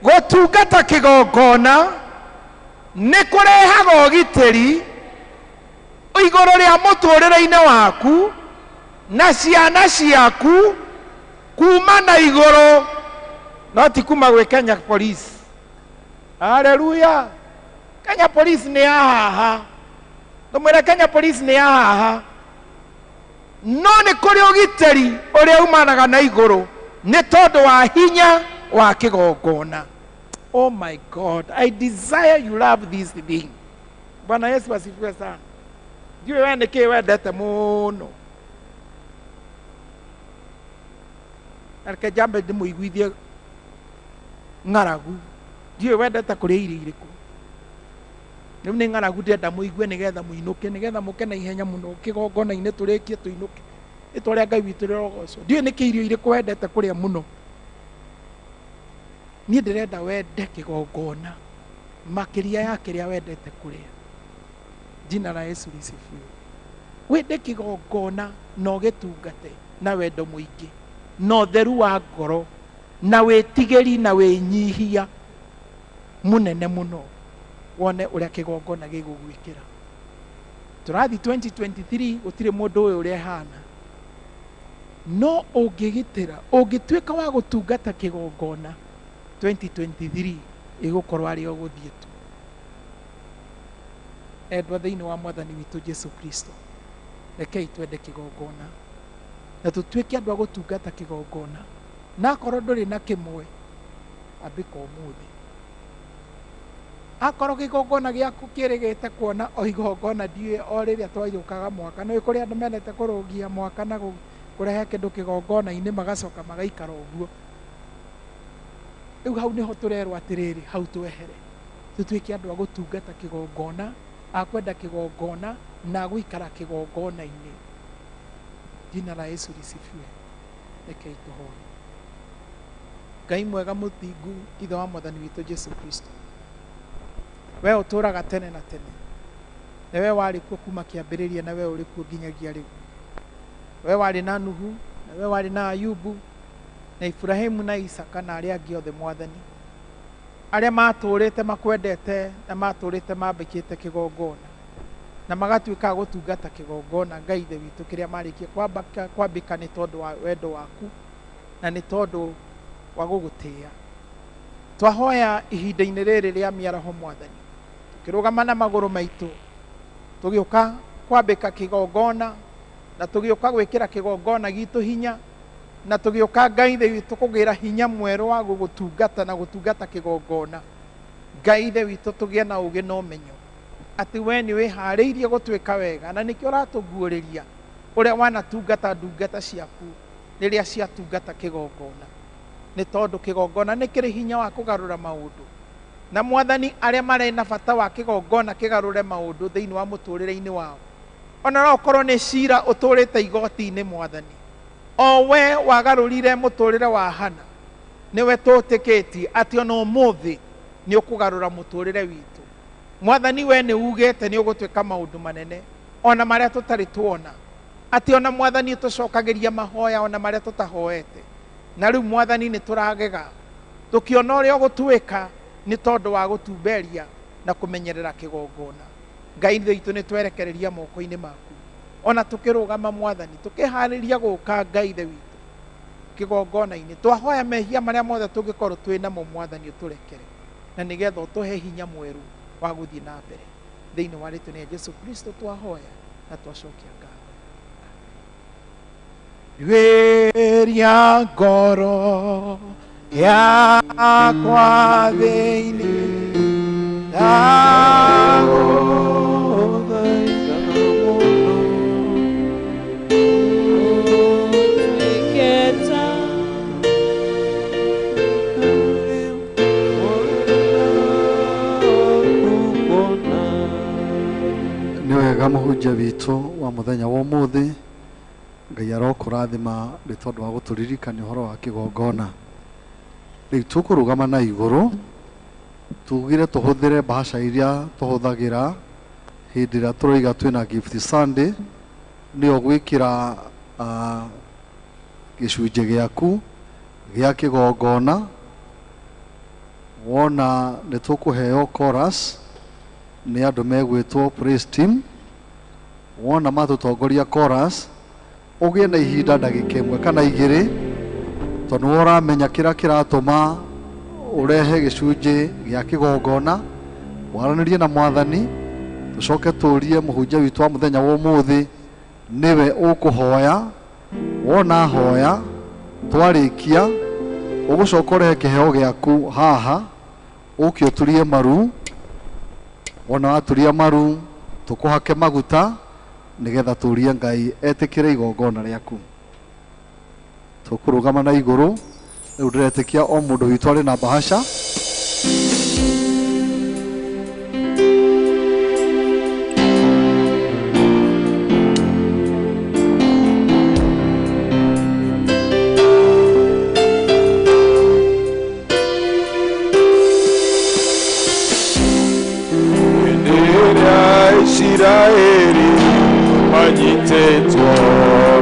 Gũtungata kĩgongona nĩ kũrehaga ũgitĩri igũrũ rĩa mũtũrĩre-inĩ waku na ciana ciaku kuma na igũrũ, no ti kuma gwĩ Kenya Police. Haleluya! Kenya Police nĩ ya haha, ndũmwĩre Kenya Police nĩ ya haha, no nĩ kũrĩ ũgitĩri ũrĩa umanaga na igũrũ nĩ tondũ wa hinya wa kĩgongona. Oh my God, I desire you love this thing. Bwana Yesu asifiwe sana. Ndiũĩ we nĩkĩĩ wendete mũno. Na reke njambe ndĩmũiguithie ng'aragu. Ndiũĩ wendete kũrĩa irio irĩkũ. Rĩu nĩ ng'aragu ndĩrenda mũigue nĩgetha mũinũke, nĩgetha mũke na ihenya mũno kĩgongona-inĩ tũrĩkie tũinũke. Rĩtwa rĩa Ngai witũ rĩrogocwo. Ndiũĩ nĩkĩ irio irĩkũ wendete kũrĩa mũno. Niĩ ndĩrenda wende kĩgongona makĩria ya kĩrĩa wendete kũrĩa. Jina la Yesu lisifiwe. Wende kĩgongona na ũgĩtungate na wendo mũingĩ na ũtheru wa ngoro na wĩtigĩri na wĩnyihia mũnene mũno, wone ũrĩa kĩgongona gĩgũgwĩkĩra. Tũrathiĩ 2023 gũtirĩ mũndũ ũyũ ũrĩa ĩhana, no ũngĩgitĩra, ũngĩtuĩka wa gũtungata kĩgongona 2023 ĩgũkorwo arĩ o gũthiĩ tu. Endwa thĩinĩ wa Mwathani witũ Jesu Kristo, rekei twende kĩgongona na tũtuĩke andũ a gũtungata kĩgongona. Na akorwo ndũrĩ na kĩmwe, ambĩka ũmũthĩ. Akorwo kĩgongona gĩaku kĩrĩgĩte kuona o igongona, ndiũĩ o rĩrĩa twaiyũkaga mwaka, nĩ kũrĩ andũ mendete kũrũgia mwaka na kũrehe kĩndũ kĩgongona-inĩ magacoka magaikara ũguo. Rĩu hau nĩho tũrerwo atĩrĩrĩ, hau twehere, tũtuĩke andũ a gũtungata kĩgongona, a kwenda kĩgongona na gũikara kĩgongona-inĩ. Jina la Yesu lisifiwe. Rekei tũhoe. Ngai mwega mũthingu, Ithe wa Mwathani witũ Jesu Kristo, we ũtũũraga tene na tene, na we warĩ kuo kuma kĩambĩrĩria, na we ũrĩ kuo nginyagia rĩu. We warĩ na Nuhu, na we warĩ na Ayubu, na Ibrahimu na Isaka na arĩa angĩ othe Mwathani, arĩa matũũrĩte makwendete na matũũrĩte mambĩkĩte kĩgongona na magatuĩka a gũtungata kĩgongona Ngai Ithe witũ kĩrĩa marĩkie kwambĩka nĩ tondũ wa wendo waku na nĩ tondũ wa gũgũtĩĩa. Twahoya ihinda-inĩ rĩrĩ rĩa mĩaraho Mwathani, tũkĩrũgama na magũrũ maitũ, tũgĩũka kwambĩka kĩgongona na tũgĩũka gwĩkĩra kĩgongona gitũ hinya, na tũgĩũka Ngai Ithe witũ kũgĩra hinya mwerũ wa gũgũtungata na gũtungata kĩgongona. Ngai Ithe witũ tũgĩe na ũũgĩ na ũmenyo atĩ we nĩ wĩharĩirie gũtwĩka wega, na nĩkĩo ũratũguũrĩria ũrĩa wanatungata ndungata ciaku rĩrĩa ciatungata kĩgongona, nĩ tondũ kĩgongona nĩ kĩrĩ hinya wa kũgarũra maũndũ. Na Mwathani, arĩa marĩ na bata wa kĩgongona kĩgarũre maũndũ thĩinĩ wa mũtũũrĩre-inĩ wao, ona no ũkorwo nĩ cira ũtũũrĩte igoti-inĩ Mwathani, o we wagarũrire mũtũũrĩre wa Hana, nĩwe tũtĩkĩtie atĩ ona ũmũthĩ nĩ ũkũgarũra mũtũũrĩre witũ. Mwathani, we nĩ ugĩte nĩ ũgũtwĩka maũndũ manene ona marĩa tũtarĩ tuona, atĩ ona Mwathani tũcokagĩria mahoya ona marĩa tũtahoete. Na rĩu Mwathani nĩ tũragega tũkĩona ũrĩa ũgũtwĩka nĩ tondũ wa gũtumberia na kũmenyerera kĩgongona. Ngai witũ nĩ twerekereria moko-inĩ maku, ona tũkĩrũgama Mwathani tũkĩharĩria gũka Ngai Ithe witũ kĩgongona-inĩ. Twahoya mehia marĩa mothe tũngĩkorwo twĩ namo Mwathani ũtũrekere, na nĩgetha ũtũhe hinya mwerũ wa gũthiĩ na mbere. Thĩinĩ wa rĩtwa rĩa Jesu Kristo twahoya na twacokia ngatho. Rĩria ngoro yakwa thĩinĩ ndagũthaitha mũno, Nĩ wega mũhunjia witũ wa mũthenya wa ũmũthĩ, Ngai arokũrathima nĩ tondũ wa gũtũririkania ũhoro wa kĩgongona. Rĩu tũkũrũgama na igũrũ, tugire tũhũthĩre mbahaca iria tũhũthagĩra hĩndĩ ĩrĩa tũroiga twĩna Gift Sunday, nĩyo gwĩkĩra gĩcunjĩ gĩaku gĩa kĩgongona. Wona nĩ tũkũheo chorus nĩ andũ megwĩtwo praise team. Wona matũtongoria chorus, ũgĩe na ihinda ndagĩka ĩmwe kana igĩrĩ, tondũ nĩwe ũramenya kĩrĩa kĩratũma ũrehe gĩcunjĩ gĩa kĩgongona, waranĩrie na Mwathani. Tũcoke tũrie mũhunjia witũ wa mũthenya wa ũmũthĩ nĩwe ũkũhoya. Wona hoya twarĩkia, ũgũcoka ũrehe kĩheo gĩaku haha, ũke ũturie maru. Wona waturia maru, tũkũhake maguta nĩgetha tũrie Ngai etĩkĩre igongona rĩaku. Tũkũrũgama na igũrũ. Rĩu ndĩretĩkia o mũndũ witũ arĩ na bahasha. Isiraeli manyitĩtwo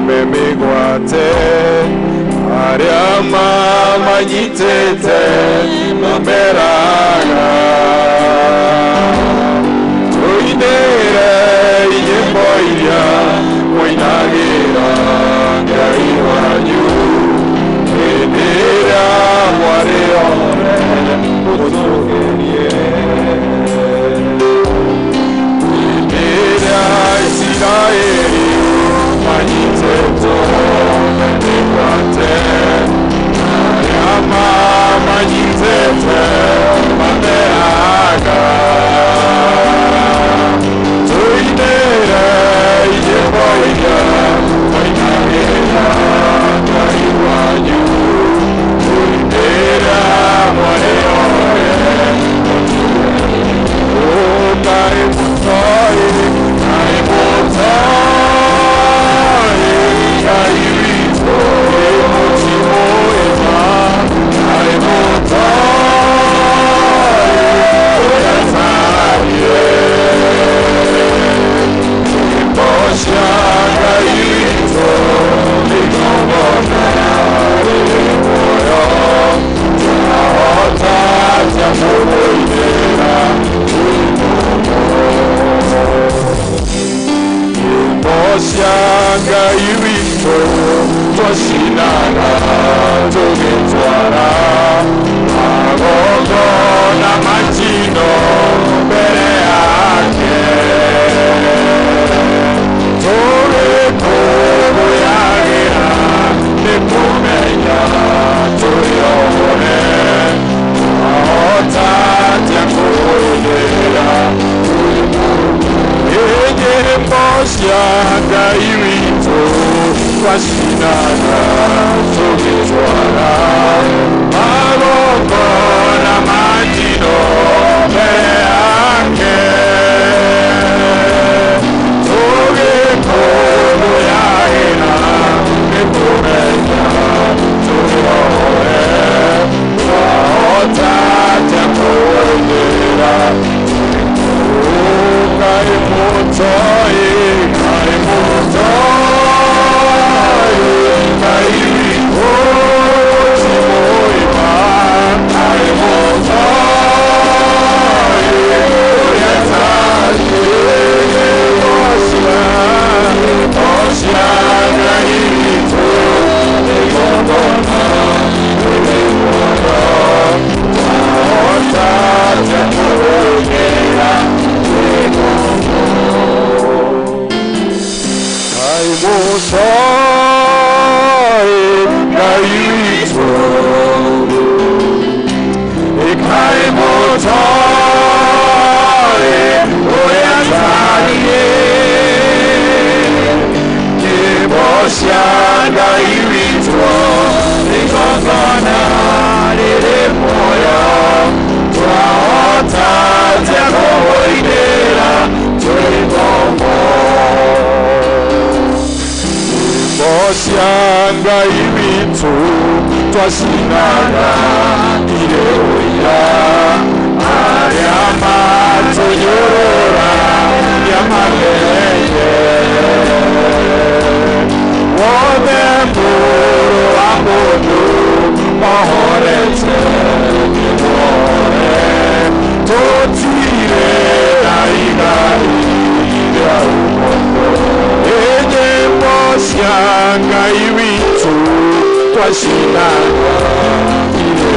me mĩgwate, arĩa mamanyitĩte mameraga. Tũinĩre nyĩmbo iria mũinagĩra Ngai wanyu, hĩndĩ ĩrĩa mwarĩ othe mũtũũgĩrie. Isiraeli manyitĩtwo me mĩgwate, arĩa mamanyitĩte mameraga. Tũinĩre nyĩmbo iria mũinagĩra Ngai wanyu, tũinĩre mwarĩ othe mũtũũgĩrie. Ngai mũtoi, Ngai mũtoi, Ngai witũ mũtimũĩma, Ngai mũtoi, ũrĩa tariĩ. Nyĩmbo cia Ngai witũ nĩigongona rĩrĩ muoyo, twahota atĩa kũmũinĩra? Nyĩmbo cia Ngai witũ twacinaga tũgĩtwara magongona ma njino mbere yake, tũgĩkũngũyagĩra nĩ kũmenya tũrĩ ohore, twahota atĩa kũmũinĩra? Nyĩmbo cia Ngai witũ twacinaga tũgĩtwara magongona ma njino mbere yake, tũgĩkũngũyagĩra nĩ kũmenya tũrĩ ohore, twahota atĩa kũmũinĩra? Ngai mũtoi, Ngai mũtoi, Ngai witũ mũtimũĩma, Ngai mũtoi, ũrĩa tariĩ. Nyĩmbo cia Ngai witũ nĩigongona rĩrĩ muoyo, twahota atĩa kũmũinĩra? Ngai mũtoi, Ngai witũ, Ngai mũtoi, ũrĩa tariĩ. Nyĩmbo cia Ngai witũ nĩigongona rĩrĩ muoyo, twahota atĩa kũmũinĩra tũrĩ ngombo? Nyĩmbo cia Ngai witũ twacinaga irĩ ũira, arĩa matũnyũrũra nĩamagereire. Wothe mũrũ wa mũndũ ohorete nĩmuohore, tũtirĩ na igai rĩa ũkombo. Nyĩmbo cia Ngai witũ twacinaga irĩ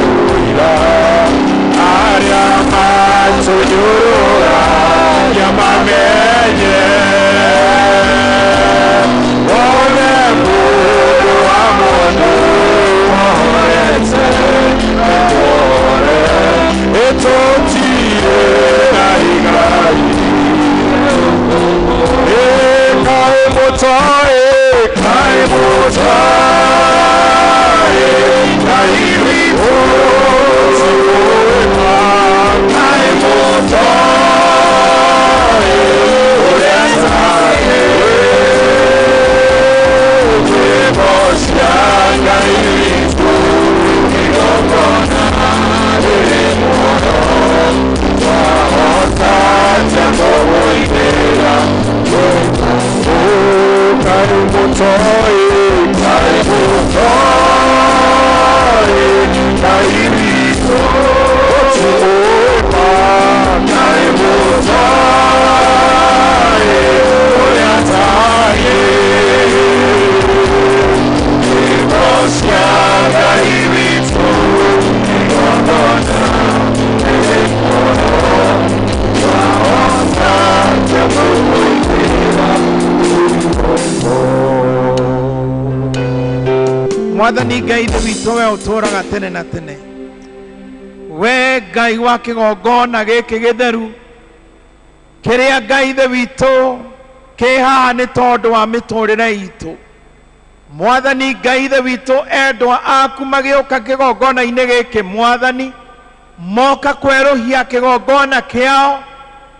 Mwathani Ngai ithe witũ we ũtũũraga tene na tene, we Ngai wa kĩgongona gĩkĩ gĩtheru kĩrĩa Ngai ithe witũ kĩ haha nĩ tondũ wa mĩtũrĩre itũ. Mwathani Ngai ithe witũ, endwa aku magĩũka kĩgongona-inĩ gĩkĩ Mwathani, moka kwerũhia kĩgongona kĩao,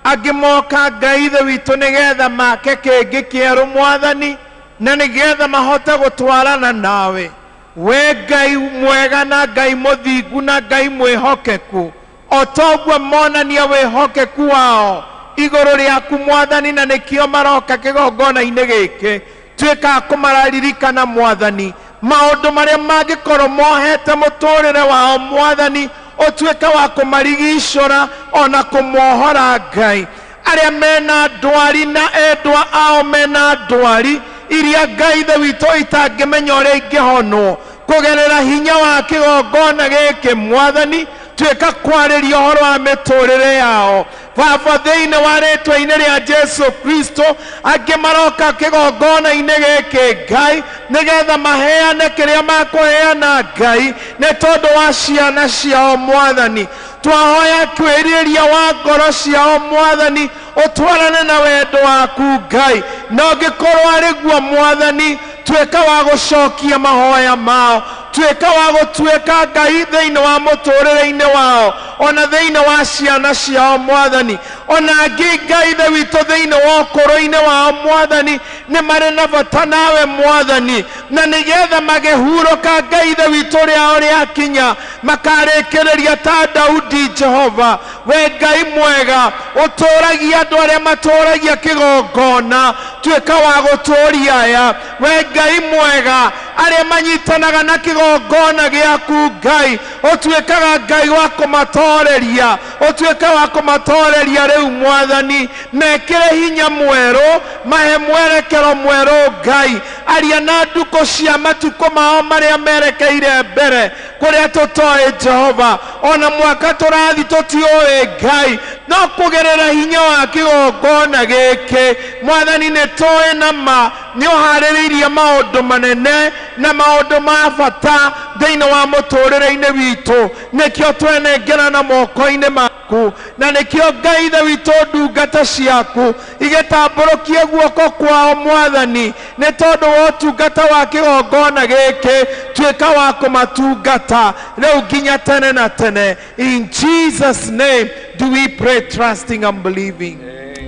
angĩ moka Ngai ithe witũ nĩgetha make kĩngĩ kĩerũ Mwathani, na nĩgetha mahote gũtwarana nawe. We Ngai mwega na Ngai mũthingu na Ngai mwĩhokeku, o toguo monania wĩhokeku wao igũrũ rĩaku Mwathani, na nĩkĩo maroka kĩgongona-inĩ gĩkĩ. Tuĩka kũmararirikana Mwathani maũndũ marĩa mangĩkorwo mohete mũtũrĩre wao Mwathani, ũtuĩke wa kũmarigicũra ona kũmohora Ngai. Arĩa mena ndwari na endwa ao mena ndwari iria Ngai ithe witũ itangĩmenya ũrĩa ingĩhonwo, kũgerera hinya wa kĩgongona gĩkĩ Mwathani, tuĩka kwarĩria ũhoro wa mĩtũrĩre yao. Baba, thĩinĩ wa rĩtwa-inĩ rĩa Jesu Kristo, angĩ maroka kĩgongona-inĩ gĩkĩ Ngai nĩgetha maheane kĩrĩa makũheana Ngai nĩ tondũ wa ciana ciao Mwathani. Twahoya kwĩrirĩria wa ngoro ciao Mwathani ũtwarane na wendo waku Ngai, na ũngĩkorwo arĩ guo Mwathani, tuĩka wa gũcokia mahoya mao, tuĩka wa gũtuĩka Ngai thĩinĩ wa mũtũrĩre-inĩ wao ona thĩinĩ wa ciana ciao Mwathani. Ona angĩ Ngai ithe witũ thĩinĩ wa ũkũrũ-inĩ wao Mwathani nĩ marĩ na bata nawe Mwathani, na nĩgetha magĩhurũka Ngai ithe witũ rĩao rĩakinya makarĩkĩrĩria ta Daudi. Jehova, we Ngai mwega ũtũragia andũ arĩa matũragia kĩgongona, tuĩka wa gũtũria aya. We Ngai mwega, arĩa manyitanaga na kĩgongona gĩaku Ngai, ũtuĩkaga Ngai wa kũmatoreria, ũtuĩka wa kũmatoreria rĩu Mwathani. Mekĩre hinya mwerũ, mahe mwerekero mwerũ Ngai. Aria na ndukũ cia matukũ mao marĩa merekeire mbere kũrĩa tũtoĩ Jehova, ona mwaka tũrathi tũtiũĩ Ngai, no kũgerera hinya wa kĩgongona gĩkĩ Mwathani nĩ tũĩ na ma nĩ ũharĩrĩirie maũndũ manene na maũndũ ma bata thĩinĩ wa mũtũrĩre-inĩ witũ. Nĩkĩo twenengerana moko-inĩ maku, na nĩkĩo Ngai ithe witũ ndungata ciaku igĩtambũrũkie guoko kwao Mwathani nĩ tondũ wa ũtungata wa kĩgongona gĩkĩ, tuĩka wa kũmatungata rĩu nginya tene na tene. In Jesus' name do we pray, trusting and believing.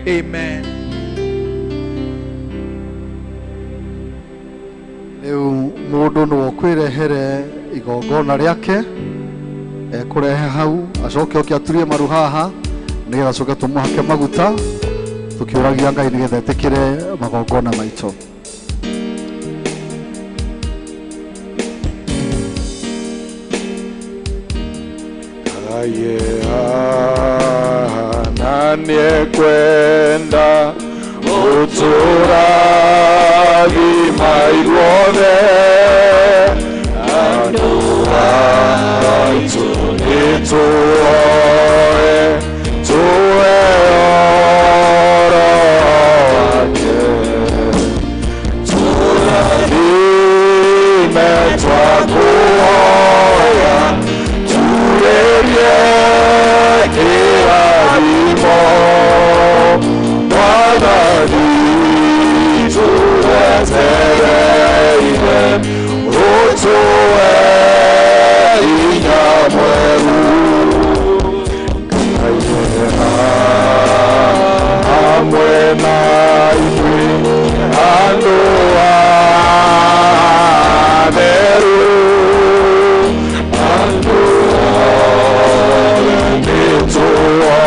Amen. Rĩu mũndũ no kwĩrehere igongona rĩake ekũrehe hau, acoke oke aturie maru haha nĩgetha acoke tũmũhake maguta tũkĩũragia Ngai nĩgetha etĩkĩre magongona maitũ. Nanikwenda uturathima ithuothe, andũ aitũ nĩtũoe tũe ũhoro wake, tũrathime twakũhoya turĩrie kĩrathimo Mwathani tũwetereire ũtũhe hinya mwerũ. Ngai hamwe na ithuĩ andũ atheru, andũ othe nĩtũoe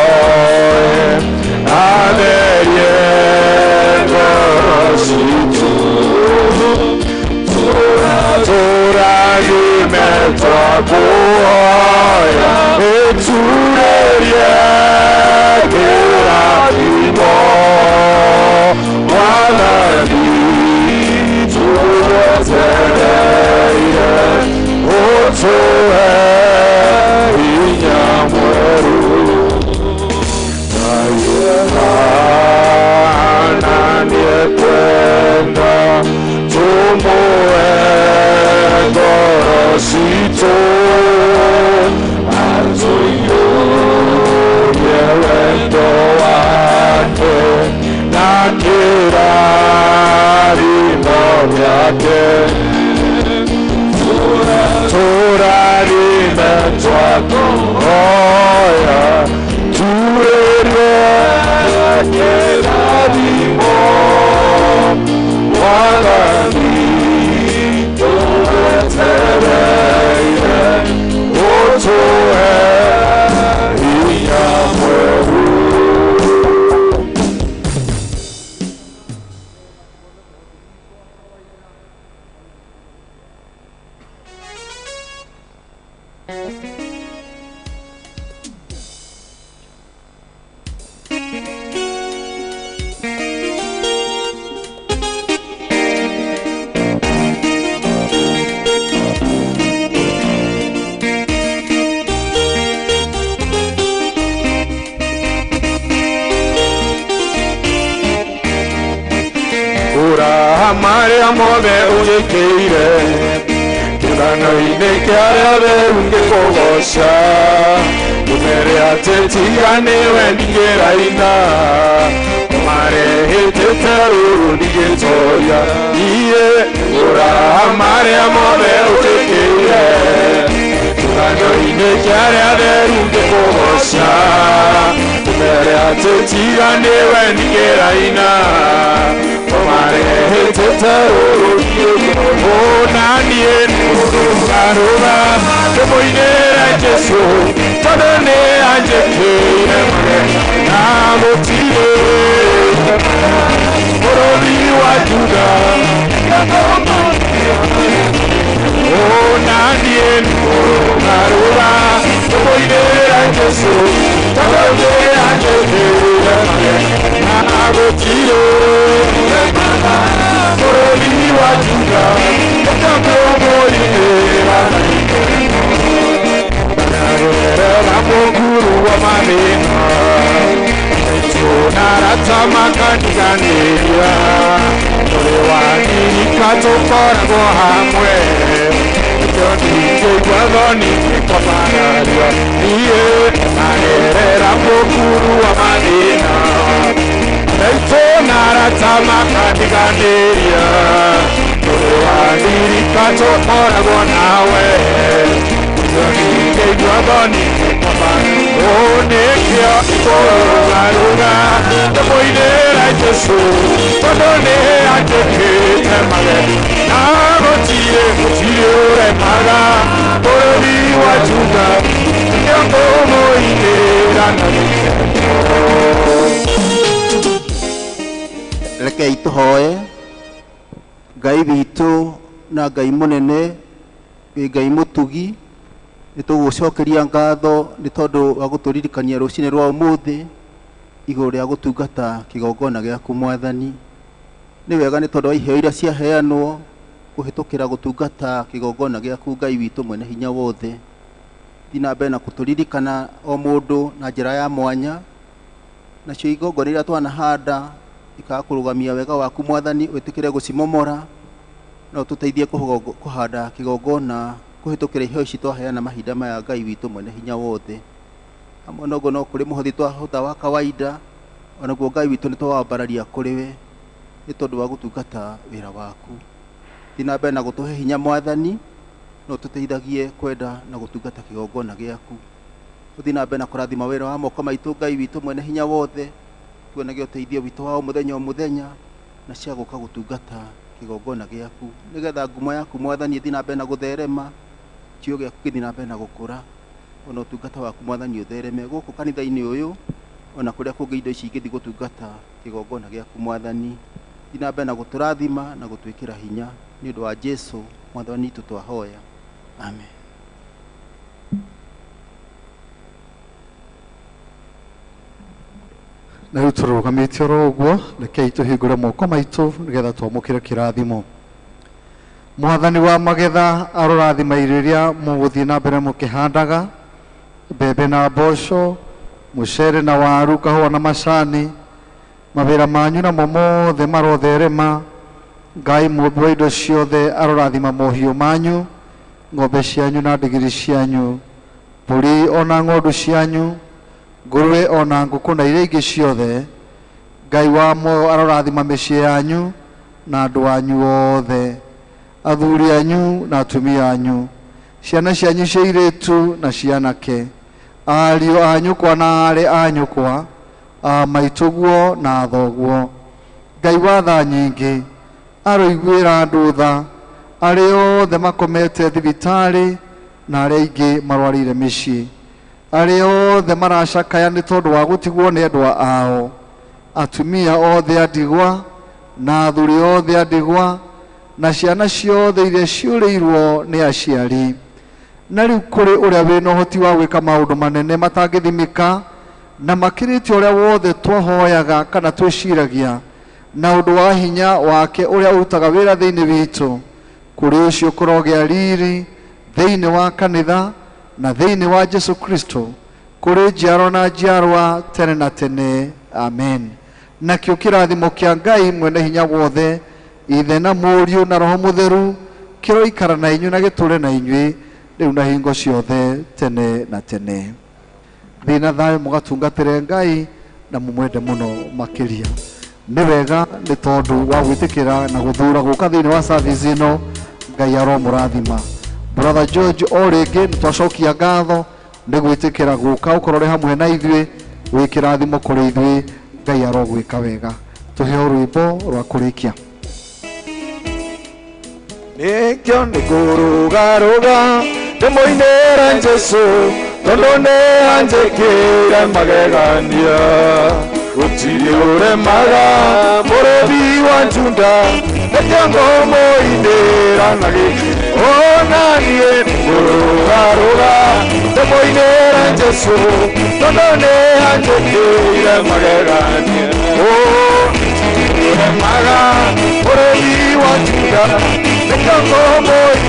atherie ngoro citũ, tũrathime twakũhoya ĩturĩrie kĩrathimo Mwathani tũwetereire ũtũhe hinya mwerũ. Nanikwenda tũmũhe ngoro marĩa mothe ũnjĩkĩire kĩũngano-inĩ kĩa arĩa atheru ngĩkũgooca ndũmere atĩ tiga nĩwe ndingĩraina marehĩtĩte rũrũ ndingĩtoria niĩ ngũraha marĩa mothe ũnjĩkĩire kĩũngano-inĩ kĩa arĩa atheru ngĩkũgooca ndũmere atĩ tiga nĩwe ndingĩraina marehĩtĩte rũrũ ndingĩtoria na niĩ nĩngũrũgarũga ndĩmũinĩre Jesũ tondũ nĩ anjĩkĩire na gũtirĩ bũrũri wa Juda na niĩ nĩngũrũgarũga ndĩmũinĩre Jesũ tondũ nĩ anjĩkĩire na gũtirĩ bũrũri wa Juda ndĩmũinĩra na mũkuru wa mathĩna tunaratamakaniganĩria tũrĩ wanirika tũkoragwo hamwe nĩkĩo ndingĩigua thoni ngĩkwambararia niĩ magerera mũkuru wa mathĩna tunaratamakaniganĩria tũrĩ wanirika tũkoragwo nawe ndingĩigua thoni ngĩkwambararia nĩkĩo ngũrũgarũga ndĩmũinĩre Jesũ tondũ nĩ anjĩkĩte mageni na gũtirĩ gũtirĩ ũremaga bũrũri wa Juda nĩkĩo ngũmũinĩra na gĩkeno. Rekei tũhoe. Ngai witũ na Ngai mũnene wĩ Ngai mũtugi nĩ tũgũcokeria ngatho nĩ tondũ wa gũtũririkania rũcinĩ rwa ũmũthĩ igũrũ rĩa gũtungata kĩgongona gĩaku Mwathani. Nĩ wega nĩ tondũ wa iheo iria ciaheanwo kũhĩtũkĩra gũtungata kĩgongona gĩaku Ngai witũ mwene hinya wothe. Thiĩ na mbere na kũtũririkana o mũndũ na njĩra ya mwanya, nacio igongona iria twanahanda ikaga kũrũgamia wega waku Mwathani, wĩtĩkĩre gũcimomora na ũtũteithie kũhanda kĩgongona kũhĩtũkĩra iheo ici twaheana mahinda maya Ngai witũ mwene hinya wothe. Hamwe na ũguo no kũrĩ mũhothi twahota wa kawaida, onaguo Ngai witũ nĩ twawambararia kũrĩ we nĩ tondũ wa gũtungata wĩra waku. Thiĩ na mbere na gũtũhe hinya Mwathani, na ũtũteithagie kwenda na gũtungata kĩgongona gĩaku. Ũthiĩ na mbere na kũrathima wĩra wa moko maitũ Ngai witũ mwene hinya wothe, tuonage ũteithio witũ wa o mũthenya o mũthenya na cia gũka gũtungata kĩgongona gĩaku, nĩgetha ngumo yaku Mwathani ĩthiĩ na mbere na gũtherema, kĩo gĩaku gĩthiĩ na mbere na gũkũra, ona ũtungata waku Mwathani ũthereme gũkũ kanitha-inĩ ũyũ ona kũrĩa kũngĩ indo ici ingĩthiĩ gũtungata kĩgongona gĩaku Mwathani. Thiĩ na mbere na gũtũrathima na gũtwĩkĩra hinya nĩ ũndũ wa Jesũ Mwathani witũ twahoya, amen. Na rĩu tũrũgamĩte oro ũguo, rekei tũhingũre moko maitũ nĩgetha twamũkĩre kĩrathimo. Mwathani wa magetha arorathima irio iria mũgũthiĩ na mbere mũkĩhandaga, mbembe na mboco, mũcere na waru, kahũa na macani, mawĩra manyu namo mothe marotherema. Ngai mũmbi wa indo ciothe arorathima mohiũ manyu, ng'ombe cianyu na ndigiri cianyu, mbũri ona ng'ondu cianyu, ngũrwe ona ngũkũ na iria ingĩ ciothe. Ngai wa muoyo arorathima mĩciĩ yanyu na andũ anyu othe, athuri anyu na atumia anyu, ciana cianyu cia airĩtu na cia anake, ariũ a nyũkwa na aarĩ a nyũkwa, a maitũguo na athoguo. Ngai wa tha nyingĩ aroiguĩra andũ tha, arĩa othe makomete thibitarĩ na arĩa aingĩ marwarĩire mĩciĩ, arĩa othe maracakaya nĩ tondũ wa gũtigwo nĩ endwa ao, atumia othe a ndigwa na athuri othe a ndigwa na ciana ciothe iria ciũrĩirwo nĩ aciari. Na rĩu kũrĩ ũrĩa wĩna ũhoti wa gwĩka maũndũ manene matangĩthimĩka na makĩrĩte ũrĩa wothe twahoyaga kana twĩciragia, na ũndũ wa hinya wake ũrĩa ũrutaga wĩra thĩinĩ witũ, kũrĩ ũcio kũrogĩa riri thĩinĩ wa kanitha na thĩinĩ wa Jesu Kristo, kũrĩ njiarwa na njiarwa tene na tene, amen. Nakĩo kĩrathimo kĩa Ngai mwene hinya wothe, Ithe na Mũriũ na Roho Mũtheru kĩroikara na inyuĩ na gĩtũre na inyuĩ rĩu na hingo ciothe tene na tene. Thiĩ na thayũ mũgatungatĩre Ngai na mũmwende mũno makĩria. Nĩ wega nĩ tondũ wa gwĩtĩkĩra na gũthura gũka thĩinĩ wa service ĩno. Ngai aromũrathima. Brother George o rĩngĩ nĩ twacokia ngatho nĩ gwĩtĩkĩra gũka ũkorwo ũrĩ hamwe na ithuĩ, wĩ kĩrathimo kũrĩ ithuĩ. Ngai arogwĩka wega. Tũheo rwĩmbo rwa kũrĩkia. Nĩkĩo nĩngũrũgarũga ndĩmũinĩre Jesũ tondũ nĩanjĩkĩire magegania. Gũtirĩ ũremaga mũrũthi wa Juda, nĩkĩo ngũmũinĩra na gĩkeno. Ona niĩ nĩngũrũgarũga ndĩmũinĩre Jesũ tondũ nĩanjĩkĩire magegania. Gũtirĩ ũremaga mũrũthi wa Juda, nĩkĩo ngũmũinĩra.